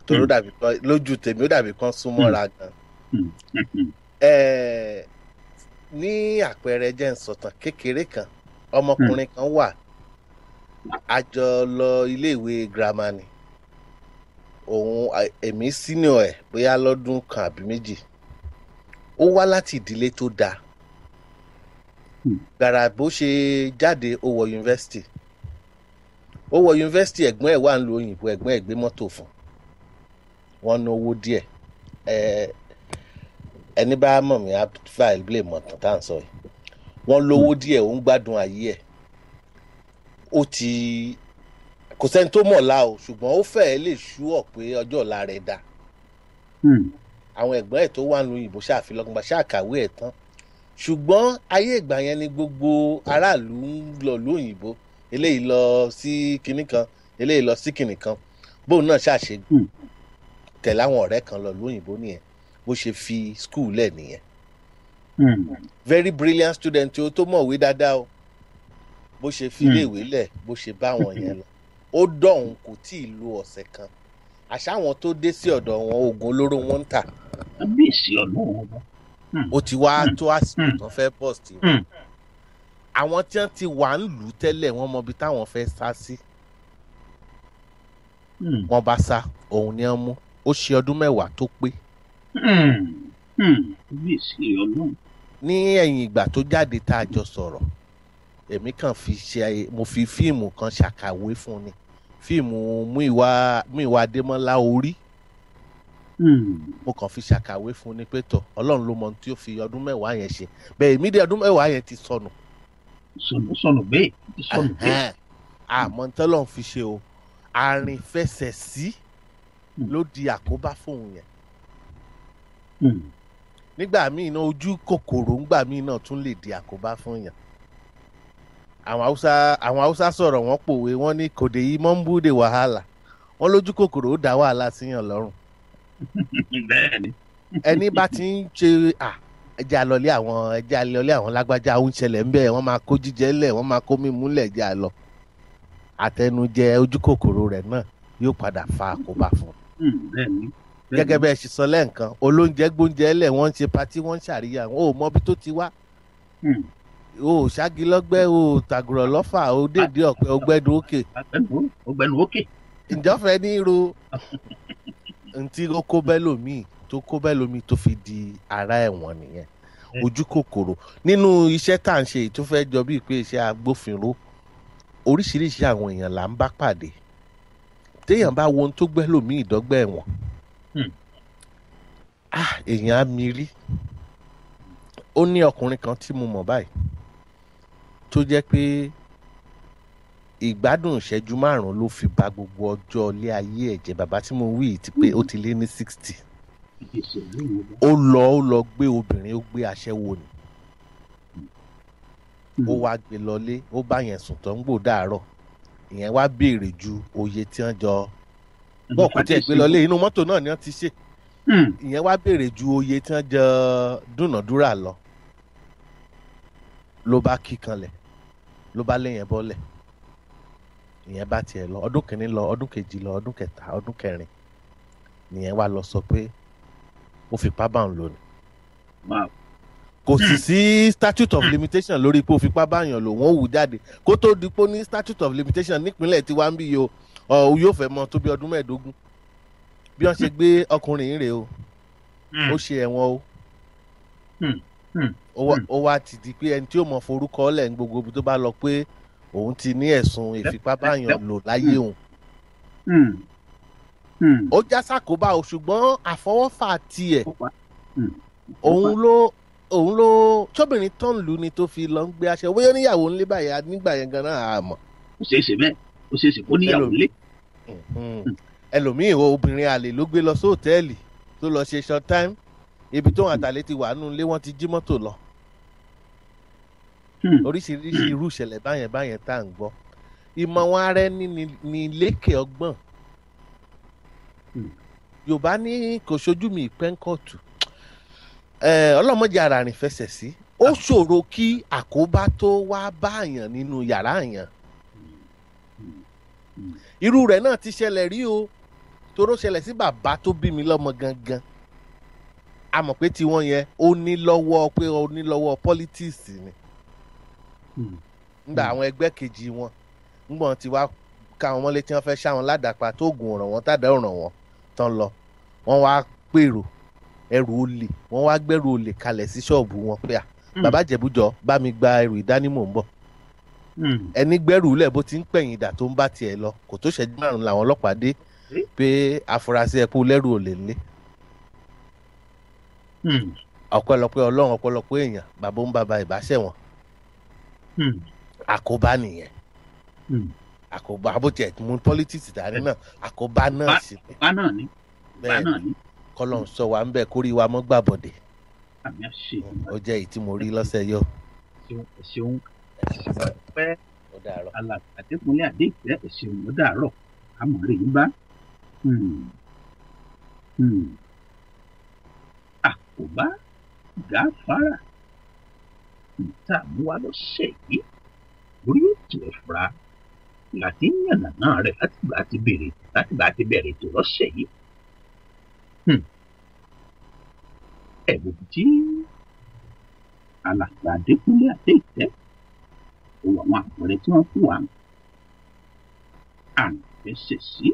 Torí ó dàbí pé lójú tèmi ó dàbí kan súnmọ́ra gan. Ní àpẹẹrẹ jẹ́ n sọ̀tàn kékeré kan, ọmọkùnrin kan wà, a jọ lọ iléèwé girama ni. Òun èmi senior ẹ̀ bóyá lọ́dún kan àbí méjì. Ó wá láti ìdílé tó dáa. Gbàrà bó ṣe jáde ó wọ yunifásitì. Ó wọ yunifásitì, ẹ̀gbọ́n ẹ̀ wà ń lu òyìnbó, ẹ̀gbọ́n ẹ̀ gbé mọ́tò fún un. Wọ́n ná owó díẹ̀. Ẹni bá mọ̀ mí á fà lè mọ̀ tán tá à ń sọ yìí. Wọ́n lówó díẹ̀, ó ń gbádùn ayé ẹ̀. Ó ti kò sẹ́ni tó mọ̀ la o, ṣùgbọ́n ó fẹ́ẹ́ lè ṣúọ̀ pé ọjọ́ ọ̀la rẹ̀ dáa. Àwọn ẹ̀gbọ́n ẹ̀ tó wà ń lu òyìnbó ṣàfilọ́gbọ̀n ṣàkàwé ẹ̀ tán. Ṣùgbọ́n ayé ìgbà yẹn ni gbogbo aráàlú ń lọ ìlú òyìnbó, eléyìí lọ sí kinní kan, eléyìí lọ sí kinní kan. Bóun náà ṣàṣe tẹ̀lé àwọn ọ̀rẹ́ kan lọ ìlú òyìnbó nìyẹn, bó ṣe fi school lẹ̀ nìyẹn. Very brilliant student o, tó mọ̀wé dáadáa o. Bó ṣe fi iléèwé lẹ̀, bó ṣe bá wọn yẹn lọ. Ó dọ̀hún kò tí ì lo ọ̀sẹ̀ kan. Àṣà àwọn tó dé sí ọ̀dọ̀ wọn, oògùn olóró wọn ń tà. Kábíyèsí Ọlọ́run ọba. Ó ti wá tó àsìkò tán fẹ́ bọ̀ sí. Àwọn tí wọ́n ti wà ń lù ú tẹ́lẹ̀, wọ́n mọ ibi táwọn fẹ́ sá sí. Wọ́n bá sá, òun ni wọ́n mú. Ó ṣe ọdún mẹ́wàá tó pé. Kábíyèsí Ọlọ́run. Ní ẹ̀yìn ìgbà tó jáde tá a jọ sọ̀rọ̀, èmi kàn fi ṣe, mo fi fíìmù kan ṣàkàwé fún ni. Fíìmù Múyìwá Adémọ́lá Orí. Mo kàn fi ṣàkàwé fún ni pé tọ̀, Ọlọ́run ló mọ ohun tí ó fi ọdún mẹ́wàá yẹn ṣe. Bẹ́ẹ̀ èmi dé ọdún mẹ́wàá yẹn ti sọnù. Sọnù bẹ́ẹ̀ ti sọnù bẹ́ẹ̀. Àmọ́ tọ́lọ́run fi ṣe o, àrìnfẹsẹ̀sí ló di àkóbá fóun yẹn. Nígbà míì náà ojú kòkòrò ńgbà míì náà tún lè di àkóbá fún yàn. Àwọn Haúsá sọ̀rọ̀, wọ́n pòwe, wọ́n ní kòdè yìí mọ́ ń búde wàhálà. Wọ́n lójú kòkòrò ó dá wàhálà síyàn lọ́rùn. Bẹ́ẹ̀ni. Ẹni bá ti ń ṣe ẹjẹ́ àlọ́lé àwọn, ẹjẹ́ àlọ́lé àwọn lágbájá, ó ń ṣẹlẹ̀ ńbẹ̀, wọ́n máa kó jíjẹ lẹ̀, wọ́n máa kó mímú lẹ̀, ẹjẹ́ àlọ́. Àtẹnujẹ ojú kòkòrò rẹ̀ náà yóò padà fa àkóbá fún un. Bẹ́ẹ̀ni. Gẹ́gẹ́ bẹ́ẹ̀ ṣe sọ lẹ́ǹkan, olóúnjẹ gbóúnjẹ lẹ̀, wọ́n ń ṣe patí, wọ́n ń ṣàríyá, wọn ò mọ ibi tó ti wá. O ò ṣági lọ́gbẹ́, o ò tàgùrọ̀ lọ́fà, o dèdè ọ̀pẹ, o gbẹ́nu òkè. O gbẹ́nu òkè. Ǹjọ́ fẹ́ ní ro. Ntí ó kó bẹ́ẹ̀ lómi tó kó bẹ́ẹ̀ lómi tó fi di ara ẹ̀wọ̀n nìyẹn. Ojú kòkòrò nínú iṣẹ́ tá à ń ṣe yìí tó fẹ́ jọ bíi pé iṣẹ́ agbófinró, oríṣiríṣi àwọn èèyàn là ń bá pàdé. Téèyàn bá wo ohun tó gbẹ́ lómi ìdọ́gbẹ́ ẹ̀wọ̀n, èèyàn á mi rí. Ó ní ọkùnrin kan tí mo mọ̀ báyìí tó jẹ́ pé ìgbádùn ìṣẹ́jú 5 ló fi bà gbogbo ọjọ́ ilé ayé ẹ̀ jẹ́. Bàbá tí mo wí yìí ti pé ó ti lé ní 60. Ó lọ gbé obìnrin, ó gbé aṣẹ́wó ni. Ó wá gbé lọlé, ó bá yẹn sùn tó ń gbò dàárọ̀. Ìyẹn wá béèrè ju oye tí wọ́n jọ bọ́ọ̀ kò tiẹ̀ gbé lọlé, inú mọ́tò náà ni wọ́n ti ṣe. Ìyẹn wá béèrè ju oye tí wọ́n jọ dúnàdúrà lọ. Ló bá kíkanlẹ̀, ló bá léyìn bọ́lẹ̀. Ìyẹn bá tiẹ̀ lọ, ọdún kìíní lọ, ọdún kejì lọ, ọdún kẹta, ọdún kẹrin. Nìyẹn wá lọ sọ pé ó fipá bá òun lò ní. Kò sì sí statute of limitation lórí pé ó fipá bá yàn lò, wọ́n wù jáde. Kó tó di pé ó ní statute of limitation nípínlẹ̀ tí wàá ń bí yo, yóò fẹ́ mọ tó bí ọdún 25. Bí wọ́n ṣe gbé ọkùnrin yìí rèé o, ó ṣe ẹ̀wọ̀n o. Ó wá ti di pé ẹni tí ó mọ forúkọ lẹ̀ ń gbogbo ibi tó bá lọ pé òun ti ní ẹ̀sùn ìfipábáyàn lò láyé òun. Ó já sàkóbá o, ṣùgbọ́n àfọwọ́fà tiẹ̀ òun ló tóbìnrin tó ń lù ni tó fi lọ ń gbé aṣọ. Bóyá níyàwó ńlé báyà nígbà yẹn gan-an àmọ́. Ó ṣeé ṣe bẹ́ẹ̀, ó ṣeé ṣe kó níyàwó ńlé. Ẹlòmíì obìnrin àlè ló gbé lọ sóòtẹ́ẹ̀lì tó lọ ṣe short time, ibi tó wọn àtàlẹ́ ti wà nù ilé, wọ́n ti jí mọ́tò lọ. Oríṣiríṣi irú ìṣẹ̀lẹ̀ báyẹn tá à ń gbọ́. Ìmọ̀ wọn ara ẹni ní lékè ọgbọ́n. Yorùbá ní kò ṣojú mi ìpẹ́ńkọ̀tù. Ọlọ́mọdé ara rìn fẹsẹ̀ sí. Ó ṣòro kí àkóbá tó wá báyàn nínú yàrá yàn. Irú rẹ̀ náà ti ṣẹlẹ̀ rí o. Toró ṣẹlẹ̀ sí bàbá tó bí mi lọ́mọ gangan. A mọ̀ pé tiwọn yẹn ó ní lọ́wọ́ pé ó ní lọ́wọ́ politics ni. Ngbà àwọn ẹgbẹ́ kejì wọn ngbọ̀n ti wá ká wọn mọ́lé tí wọ́n fẹ́ ṣá wọn ládàpá tó gùn ọ̀ràn wọn tàdá ọ̀ràn wọn tán lọ. Wọ́n wá pèrò ẹrù olè, wọ́n wá gbẹ́rù olè kalẹ̀ sí ṣọ́ọ̀bù wọn pé à bàbá Jẹ̀bújọ bá mi gba ẹrù ìdánimọ̀ ń bọ̀. Ẹni gbẹ́rù lẹ̀ bó ti ń pẹ̀yìn dà tó ń bá tiẹ̀ lọ, kò tó ṣẹ́jú 5 làwọn ọlọ́pàá dé pé afurasí ẹkú lẹ́rù olè ńlé. Ọpẹ́lọpẹ́ Ọlọ́run, ọpẹ́lọpẹ́ èèyàn, bàbá ń bàbá ìbáṣẹ̀ wọn. Àkóbá nìyẹn. Àkóbá bó tiẹ̀ mú politics dání náà, àkóbá náà sì ni. Bẹ́ẹ̀ ni kọ́lọ́n sọ wa ń bẹ̀ kórí wa mọ́ gbàbọ̀dẹ̀. Ó jẹ́ èyí tí mo rí lọ́sẹ̀ yọ. Ṣeun pẹ́ Alàgbà Adékúnlé Adéìtẹ́, ẹ̀ṣẹ̀un, ó dàárọ̀, àmọ̀ rẹ̀ yín bá. Àkóbá gáfárà níta mú wa lọ́sẹ̀ yìí lórí ètò ẹ̀fura láti yànnàná rẹ̀ látìgbà ti bẹ̀rẹ̀ ètò lọ́sẹ̀ yìí. Ẹ̀bùn tí Alàgbà Adékúnlé Adéìtẹ́ ó wà, àwọn àpẹẹrẹ tí wọ́n fún wa à ń fẹsẹ̀ sí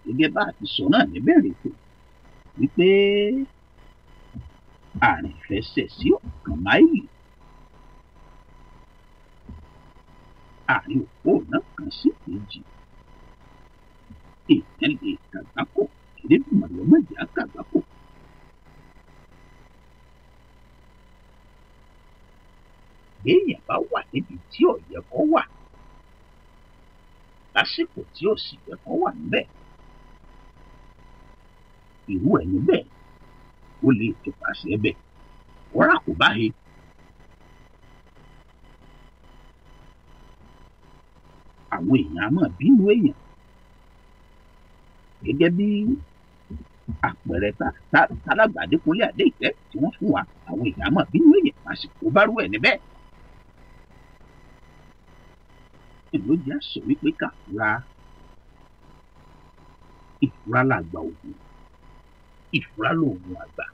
gẹ́gẹ́ bá a ti sọ náà níbẹ̀rẹ̀ ètò wípé àrìnfẹsẹ̀ sí ọ̀kan máìlì, àárín òpó náà kan sí kejì, èèyàn lè kàgbákò. Elédùmarè ọmọdé á kàgbákò. Béèyàn bá wà níbi tí ò yẹ kó wà lásìkò tí ò sì yẹ kó wà níbẹ̀, irú ẹni bẹ́ẹ̀ ó lè tọpasẹ̀ bẹ̀ wọ́rà kò bá he. Àwọn èèyàn á máa bínú èèyàn gẹ́gẹ́ bí àpẹẹrẹ tálágbà Adékúnlé Adéìtẹ́ tí wọ́n fún wa. Àwọn èèyàn á máa bínú èèyàn lásìkò bá rú ẹ̀ níbẹ̀. Èló jẹ́ àṣọ wípé ká fura, ìfura làgbà ògùn, ìfura lòògùn àgbà.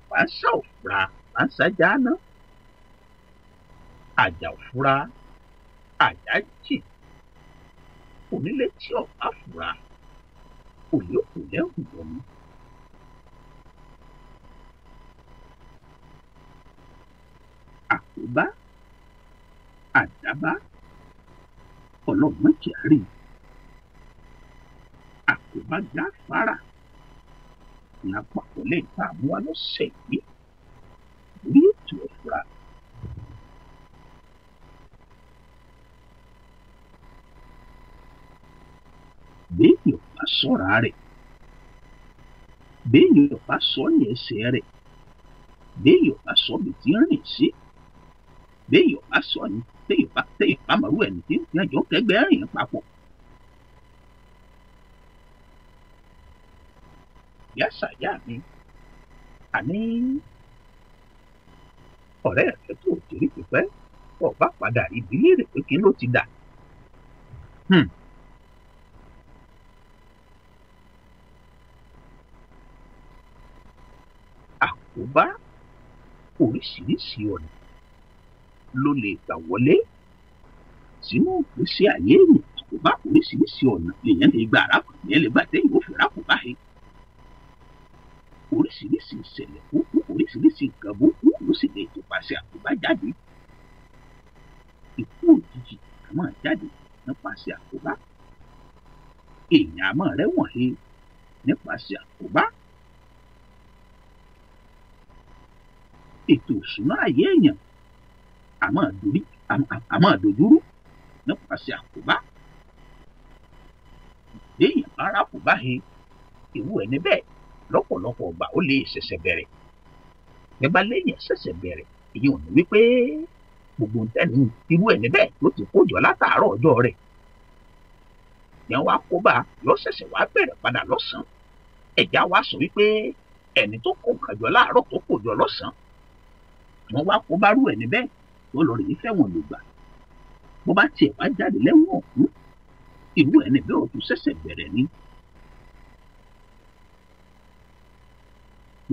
Wàásà òfura wàásà jáná, àjà òfura àjà jì, onílé tí ọ̀pá fura Olè òkú lẹ́rù lọ́mú. Àkóbá, àdábá, ọlọ́mọ kyari. Àkóbá gáfárà lápapọ̀ lẹ́yìn tá a mú wá lọ́sẹ̀ yìí lórí ètò ẹ̀fúra. Béèyàn bá sọ́ra rẹ̀, béèyàn bá sọ ní ẹsẹ̀ rẹ̀, béèyàn bá sọ bí tí ń rìn sí, béèyàn bá sọ ní téèyàn bá mọ̀rú ẹni tí ń jọ kẹgbẹ́ rìn papọ̀. Yásàyà mi, àní ọ̀rẹ́ rẹ̀ tó ti rí pípẹ́, ọba padà ibi léèrè pé kí ló ti dà. Àkóbá oríṣiríṣi ọ̀nà ló lè gbà wọlé sínú ìgbésí ayé èèyàn. Àkóbá oríṣiríṣi ọ̀nà lèèyàn lè gbà arákùnrin lèèyàn lè gbà téèyàn ó fi rákòbá he. Oríṣiríṣi ìṣẹ̀lẹ̀ burúkú, oríṣiríṣi nǹkan burúkú ló sì lè tọpasẹ̀ àkóbá jáde. Ikú òjijì a máa jáde nípasẹ̀ àkóbá. Èèyàn a máa rẹ́wọ̀n he nípasẹ̀ àkóbá. Ètò ìṣúná ayé èèyàn a máa dojúrú nípasẹ̀ àkóbá. Béèyàn bá rákòbá he, irú ẹni bẹ́ẹ̀ lọ́pọ̀lọpọ̀ ọgbà ó lè ṣẹ̀ṣẹ̀ bẹ̀rẹ̀. Nígbà léèyàn ṣẹ̀ṣẹ̀ bẹ̀rẹ̀, èyí ò ní wípé gbogbo ntẹ́ni irú ẹni bẹ́ẹ̀ ló ti kó jọ látàárọ̀ ọjọ́ rẹ̀. Yẹn wá kó bá yọ ṣẹ̀ṣẹ̀ wá bẹ̀rẹ̀ padà lọ́sàn-án. Ẹ̀já wá sọ wípé ẹni tó kó nǹkan jọ láàárọ̀ tó kó jọ lọ́sàn-án, wọ́n wá kó bá rú ẹni bẹ́ẹ̀ tó lọ rèé fẹ́wọ̀n lògbà. Bó bá tiẹ̀ wá jáde lẹ́wọ̀n ọ̀hún, irú ẹni bẹ́ẹ̀ ó tún ṣẹ̀ṣẹ̀ bẹ̀rẹ̀ ni.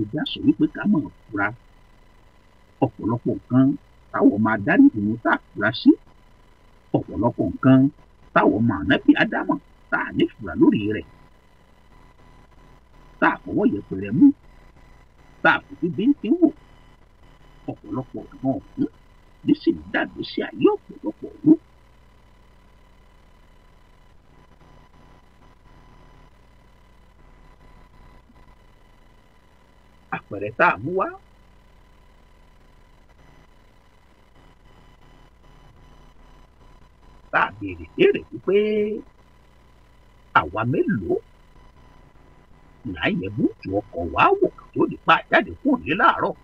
Ìjà sọ wípé ká máa fura ọ̀pọ̀lọpọ̀ nǹkan táwọn máa dá nìyẹn tá a fura sí, ọ̀pọ̀lọpọ̀ nǹkan táwọn máa nábì ádámọ̀ tá a ní fura lórí rẹ̀, tá a fọwọ́ yẹpẹrẹ mú, tá a fojú bíntín wò. Ọ̀pọ̀lọpọ̀ nǹkan ọ̀hún ní sì ń dàgbé sí ayé ọ̀pọ̀lọpọ̀ ọ̀hún. Àpẹẹrẹ tá a mú wá, tá a béèrè béèrè wípé àwa mélòó là ń yẹ búùtù ọkọ̀ wa wò tó di pa jáde kúrò ní láàárọ̀.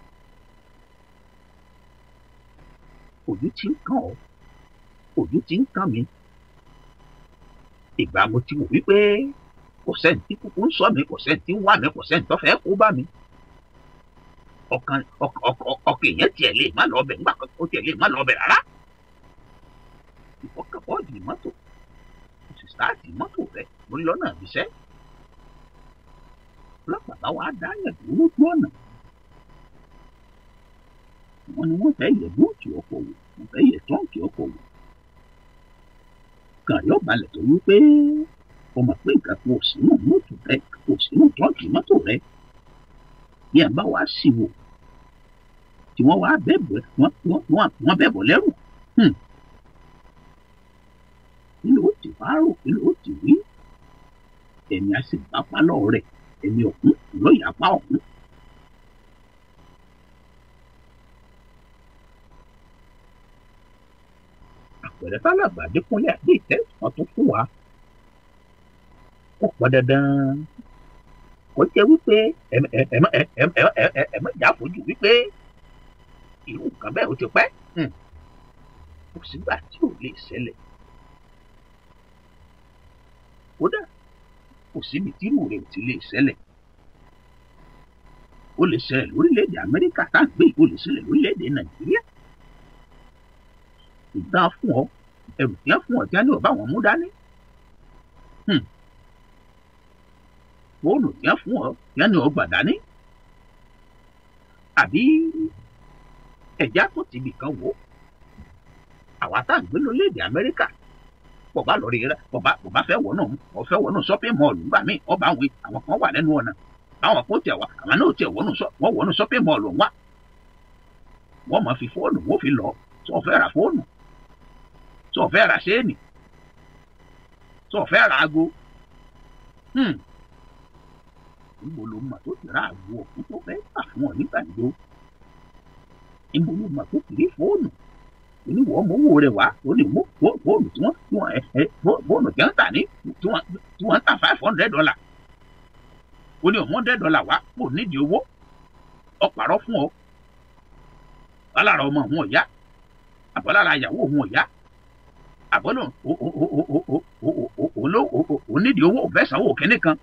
Ojú ti ń kàn ọ́, ojú ti ń kàn mí. Ìgbà mo ti wò wípé kò sẹ́ni tí kúkú ń sọ mi, kò sẹ́ni tí ń wá mi, kò sẹ́ni tó fẹ́ kó bá mi. Ọkàn èèyàn tiẹ̀ lè má lọ ọbẹ̀ nígbà kan, ó tiẹ̀ lè má lọ ọbẹ̀ rárá. Ìfọkànbọ́ọ̀dì mọ́tò, kò sì sáàtì mọ́tò rẹ̀ lórí lọ́nà ibiṣẹ́. Ọlọ́pàá bá wa dáyàn dúró lójú ọ̀nà. Wọ́n ní wọ́n fẹ́ yẹ búùtù ọkọ̀ wò, wọ́n fẹ́ yẹ tọ́ǹkì ọkọ̀ wò. Kàn yóò balẹ̀ tó wí pé o mọ̀ pé nǹkan kan ò sínú mọ́tò rẹ, kò sínú tọ́ǹkì mọ́tò rẹ. Bí ẹ̀ bá wá sí wò, tí wọ́n wá bẹ̀bọ̀, wọ́n bẹ̀bọ̀ lẹ́rù. Kí ló ti wá rò, kí ló ti wí? Ẹ̀mí á sì bá pálọ̀ rẹ̀, ẹ̀mí ọ̀hún ló yà pa ọ̀hún. Àpẹẹrẹ tálàgbà Adékúnlé Adéìtẹ́ wọn tún fún wa. Kò pọn dandan kò jẹ́ wípé ẹ má jà fojú wípé irú nǹkan bẹ́ẹ̀ ó ti pẹ́. Kò sígbà tí ò lè ṣẹlẹ̀. Kódà kò síbi tí irú rẹ̀ ò ti lè ṣẹlẹ̀. Ó lè ṣẹlẹ̀ lórílẹ̀‐èdè Amẹ́ríkà tá à ń gbé, ó lè ṣẹlẹ̀ lórílẹ̀‐èdè Nàìjíríà. Ìtàn fún ọ, ẹrù tí wọ́n fún ọ tí wọ́n ní ọba wọn mú dání. Fóònù tí wọ́n fún ọ tí wọ́n ní ọgbà dání. Àbí ẹ̀já tó ti ibì kan wò ó. Àwa tá à ń gbé lórílẹ̀‐èdè Amẹ́ríkà, Bọ̀bá lọ rí rẹ, bọ̀bá fẹ́ wọ̀ náà, ọ̀fẹ́ wọ̀ náà shopping mall ńgbà míì, ọba àwọn kan wà lẹ́nu ọ̀nà. Àwọn kan tiẹ̀ wà, àwọn náà tiẹ̀ wọnú wọ́n wọnú shopping mall wá. Wọ́n máa fi fóònù, wọ́n fi lọ. Sọ fẹ́ ra fóònù, sọ fẹ́ ra ṣéènì, sọ fẹ́ ra aago. Níbo ló mọ̀ tó ti ra aago ọ̀hún tó fẹ́ gbà fún ọ nígbà yó? Níbo ló mọ̀ tó ti rí fóònù? Oníwọ̀ mọ́wó rẹ̀ wá, ó ní fóònù tí wọ́n fóònù tí wọ́n tà ní tí wọ́n tà $500. Ó ní $100 wá, kò nídìí owó, ọ pàrọ̀ fún ọ. Alára ọmọ òun ọ̀yá, àbọ̀lára ìyàwó òun ọ̀yá, àbọ̀lọ̀ òun nídìí owó òfẹ́ sanwó kínní kan.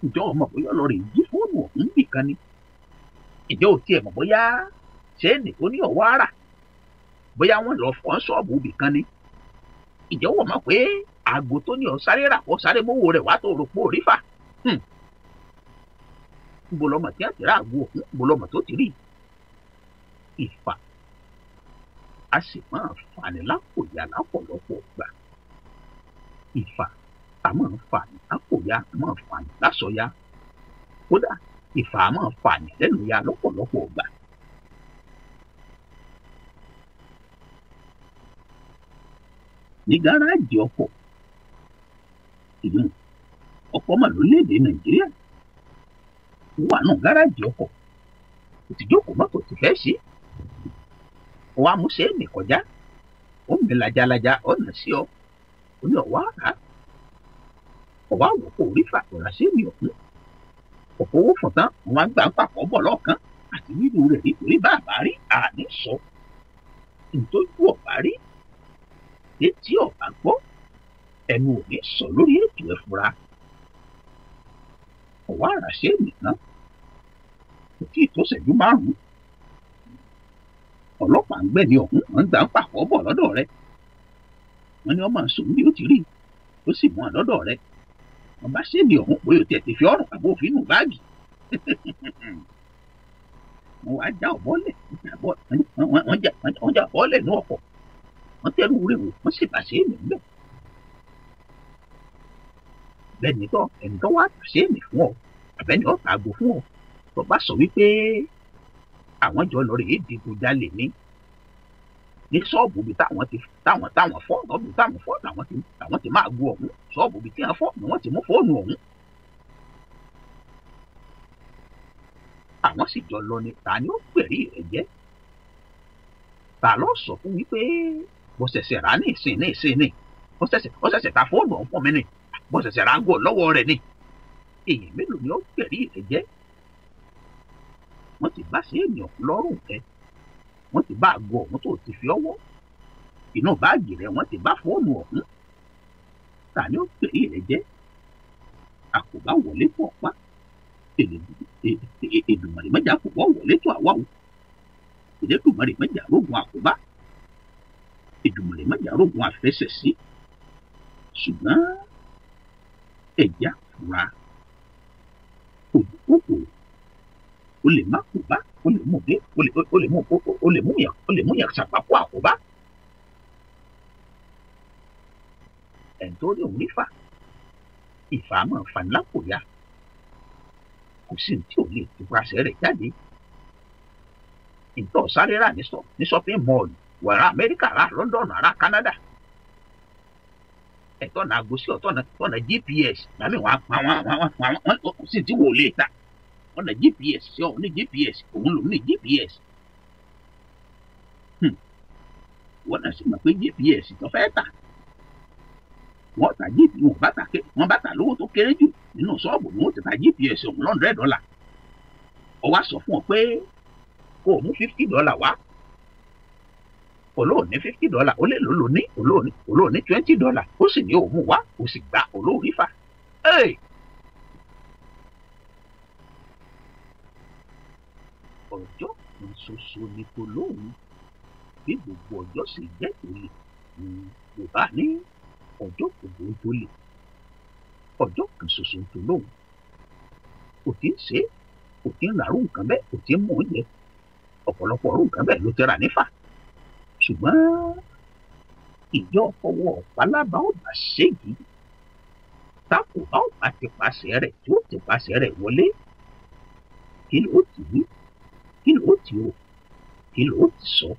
Ǹjọ́ ọmọ bóyá lọ rè jí fóònù ọ̀hún bì kan ni? Ǹjẹ́ ò tiẹ̀ mọ̀ bóyá ṣéènì tó ní ọ̀wọ́ àrà bóyá wọ́n lọ fọ́ ṣọ́ọ̀bù bì kan ni? Ǹjẹ́ wọ́n mọ̀ pé aago tó ní ọ̀ sáré rà kó sáré mówó rẹ̀ wá tó rò pé òrí fà? Níbo lọmọ tí a ti rà aago ọ̀hún? Níbo lọmọ tó ti rí? Ìfà a sì máa fani lápòyà lápọ̀lọpọ̀ gbà. Ìfà a máa fani lápòyà, a máa fani lásọyà. Kódà ìfà a máa fani lẹ́nu ya lọ́pọ̀lọpọ̀ gbà. Ní gáràjì ọkọ̀, ìlú ọkọ̀ mà lórílẹ̀‐èdè Nàìjíríà wà nù gáràjì ọkọ̀, òtìjókòó mọ́tò ti fẹ́ ṣe. Wàá mú ṣéènì kọjá, ó ń bẹ lajalaja ọ̀nà sí ọ, ó ní ọ̀wá àrà, ọ̀wá wò kó rí fà ọ̀rà ṣéènì ọ̀hún. Ọ̀pọ̀ owó fọ̀n tán, wọn á gbà ń pàpọ̀ bọ̀ lọ́ọ̀kan àti wíwú rẹ̀ nítorí bàbá rí àní sọ. Ntójú ọ̀bá rí, létí ọ̀bá gbọ́, ẹnu ò ní sọ lórí ètò ẹ̀fura. Ọ̀wá àrà ṣéènì náà, kò tí ì tó ṣẹ́jú márùn-ún. Ọlọ́pàá ń gbẹ̀mí ọ̀hún, wọ́n ń gbà ń pàpọ̀ bọ̀ lọ́dọ̀ rẹ̀. Wọ́n ní ọmọ sùn bí ó ti rí, ó sì mú àlọ́dọ̀ rẹ̀. Wọ́n bá ṣéènì ọ̀hún bóyá tiẹ̀ ti fi ọ̀rùn àbó òfin nù báàgì. Wọ́n wá já ọ̀bọ́lẹ̀, wọ́n já ọ̀bọ́lẹ̀ ní ọkọ̀. Wọ́n tẹ́rù rẹ̀ wò, wọ́n sì bá ṣéènì ńbẹ̀. Bẹ́ẹ̀ni tọ́, ẹni tó wá ṣéènì fún ọ, àbẹ́ni ó ta àgbo fún ọ. Tó bá sọ wípé àwọn jọ lọ rèé digunjalè ní ṣọ́ọ̀bù bíi táwọn ti táwọn táwọn fọ́ ṣọ́ọ̀bù táwọn fọ́ làwọn ti máa gun ọ̀hún, ṣọ́ọ̀bù bíi tí wọ́n fọ́ ni wọ́n ti mú fóònù ọ̀hún. Àwọn sì jọ lọ ni, ta ni ó pèrè rẹ̀ jẹ́? Ta ló sọ fún wípé bó ṣẹ̀ṣẹ̀ rà ní ìsìn ní ìsìn ní ó ṣẹ̀ṣẹ̀ ta fóònù ọ̀hún fún mi ni, bó ṣẹ̀ṣẹ̀ rà gò lọ́wọ́ rẹ̀ ni? Èèyàn mélòó ni ó pèrè rẹ̀ jẹ́? Wọ́n ti bá ṣéènì ọ̀hún lọ́rùn rẹ̀, wọ́n ti bá aago ọ̀hún tó ti fi ọwọ́ inú báàgì rẹ̀, wọ́n ti bá fóònù ọ̀hún. Ta ni ó pèrè rẹ̀ jẹ́? Àkóbá wọlé pọ̀ pa Èdùmàrè mẹ́jà kò bọ́ wọlé tó àwa o. Èdùmàrè mẹ́jà rógun àkóbá, Èdùmàrè mẹ́jà rógun àfẹsẹ̀sí. Ṣùgbọ́n ẹ̀já fura òdòkòkò o lè má kóbá, o lè mú dé, o lè mú yàn ṣàpapọ̀ àkóbá. Ẹ̀ ń torí òun rífà, ìfà máa fanilápòyà, kò sí ní tí ò lè tupasẹ̀ rẹ̀ jáde. Ìtọ́ sáré rà ní shopping mall, wàrà Amẹ́ríkà, rà London, rà Canada. Ẹ̀tọ́ náà aago sí ọ̀tọ̀ náà GPS, lámì wọn kò sí tí wò lè ta. Wọ́n na GPS sí ọ̀hún ní GPS, òun lòún ní GPS. Wọ́n náà sì mọ̀ pé GPS tó fẹ́ tà. Wọ́n ta GPS, wọ́n bá ta lówó tó kéré jù nínú ṣọ́ọ̀bù ni wọ́n ti ta GPS ọ̀hún $100. Ó wá sọ fún ọ pé kó o mú $50 wá. Olóò ní $50, ó lè lò lò ní, olóò ní $20, ó sì ní òun mú wá, ó sì gba olóòrí fà. Ọjọ́ kan ṣoṣo ni kò lóhùn, bí gbogbo ọjọ́ sì jẹ́ tòlè. Yorùbá ní ọjọ́ gbogbo ń tòlè, ọjọ́ kan ṣoṣo tó lóhùn. Kò tí ń ṣe, kò tí ń ràrú nǹkan bẹ́ẹ̀, kò tí ń mú oúnjẹ. Ọ̀pọ̀lọpọ̀ ọ̀rú nǹkan bẹ́ẹ̀ ló ti rà nífà. Ṣùgbọ́n Ìjọ fọwọ́ pálábá ọba ṣégi tákò bá ọba ti pàṣẹ rẹ̀ tí ó ti pàṣẹ rẹ̀ wọlé. Kí ló ti wí? Kí ló ti rò? Kí ló ti sọ?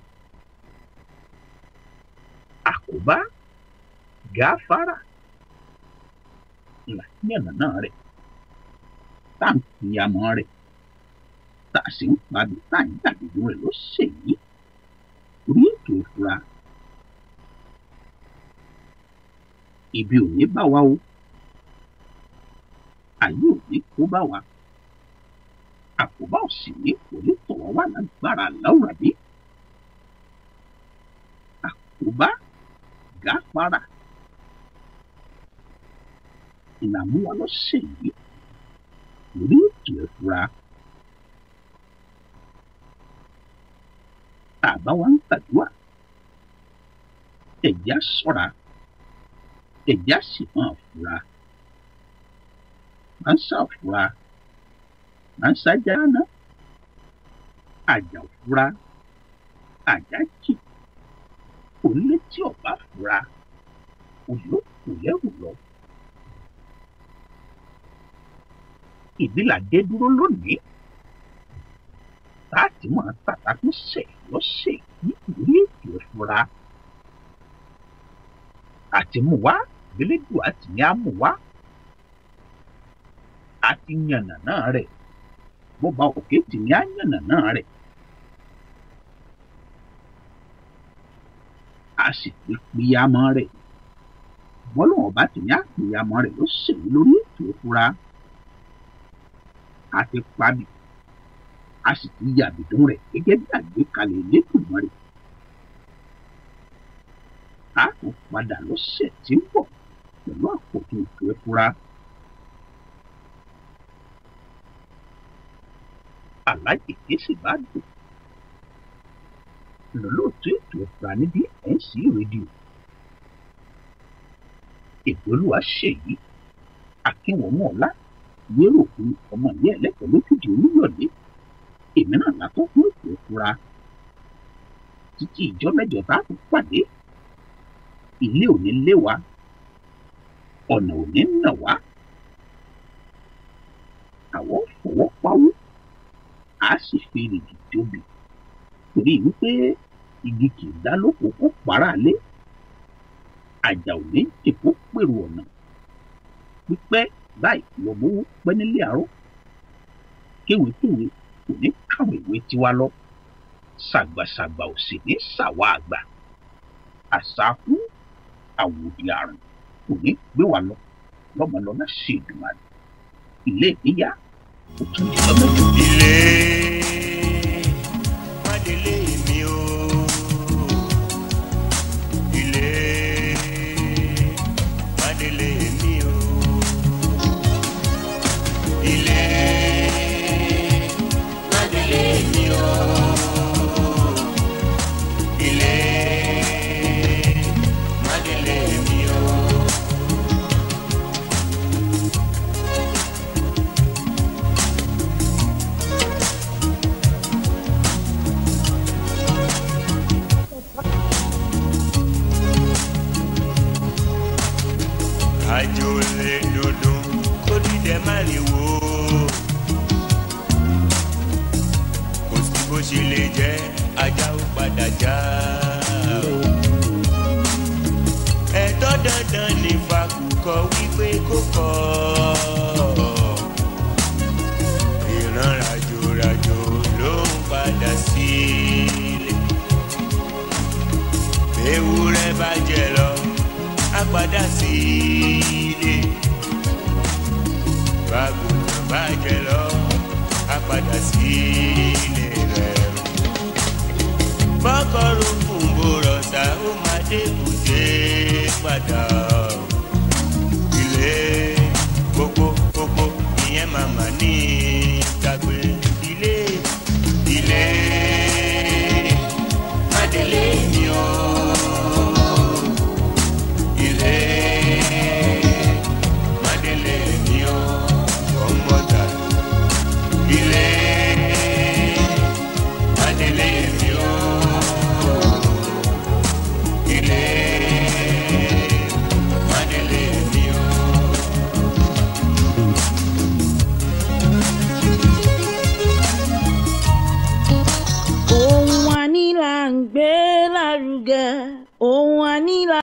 Àkóbá gáfárà làyànnà rẹ̀ tá à ń pìyàmọ́ rẹ̀ tá a sì ń pabì tá à ń dàbídùn rẹ̀ lọ́sẹ̀ yìí orí ètò ìfura. Ibi ò ní bá wa o, ayé ò ní kó bá wa, àkóbá ò sì ní kò ní tọ̀ wá wá lágbára láwùrà bí. Àkóbá gáfárà ìlàmú wa lọ́sẹ̀ yìí lórí ètò ìfura. Àbá wa ń gbàdúrà, ẹ̀já ṣọ́ra, ẹ̀já sì máa fura. Máa ń ṣàfura, máa ń ṣàjáná, àjà fura, àjà jì, onílétí ọ̀bá fura, olókùn lẹ́rù lọ. Ìbílà dé dúró lónìí láti máa tàtàkùn sẹ̀ lọ́sẹ̀ nítorí ètò ìfura. Àti mú wá gbélédùn àti ní á mú wá. Àti yànnàná rẹ̀ bọ́ba òkè tì ní á yànnàná rẹ̀. A sì fi pìyàmọ́ rẹ̀. Bọ́lọ́wọ́n bá tì ní á pìyàmọ́ rẹ̀ lọ́sẹ̀ lórí ètò ìfura. A ti pabì, a sì ti yàbìdún rẹ̀ gẹ́gẹ́ bí àgbékalẹ̀ Elédùmarè. A tún padà lọ́sẹ̀ tí ń bọ̀ pẹ̀lú àkọ́tún ètò ìfura. Aláàjì Késì bá dùn lọ́lọ́ọ̀tún ètò ìfura níbi NC rédíò. Ìgbólúwa ṣèyí Akínwọ̀mú ọ̀la lérò fún ọmọ ìyá ẹlẹ́kọ̀ọ́ lójúde Olúyọ̀lé. Èmi náà látọ́ fún ètò ìfura títí ìjọ mẹ́jọ tá a tún pàdé. Ilé ò ní lé wa, ọ̀nà ò ní nà wá, àwọn fọwọ́ pawó, a sì fi rìgì tóbi torí wípé igi kì í dá lóko kó para lé, àjà ò ní jìkó pèrò ọ̀nà. Pípẹ́ báyìí lọ́mọ́wó pẹ́ nílé àárọ̀, kéwékéwé kò ní káwọn ìwé tiwa lọ, ṣàgbàṣàgbà ò sì ní ṣàwà àgbà, àṣàkú àwòdì àrùn kò ní gbé wa lọ lọ́mọlọ́lá ṣe Èdùmàrè. Ilé ìgbéyà kò tún di lọ́mọdé. Ilé mádélé mi o, ilé mádélé mi o, ilé mádélé mi o, ilé mádélé mi o. Àjò lè dúdú kó dídẹ má lè wò ó. Kò sí bó ṣe lè jẹ́ ajá ó padà já o. Ẹ̀tọ́ dandan ní fakùkọ wípé kó kọ́. Ìran ràjòràjò ló ń padà sílé. Ewúrẹ́ bá jẹ lọ, á padà sílé. Bágùntàn bá jẹ lọ, á padà sílé rẹ̀. Bọ́kọ̀rù fún bòrọ̀sà ó máa dé bùté padà. Ilé gbogbo gbogbo ìyẹn màmá ní ìtàgbé. Ilé ilé mádélé mi o. Ilé mádélé mi o. Ọmọdà ilé. ń gbé lárugẹ, ohun a ní là.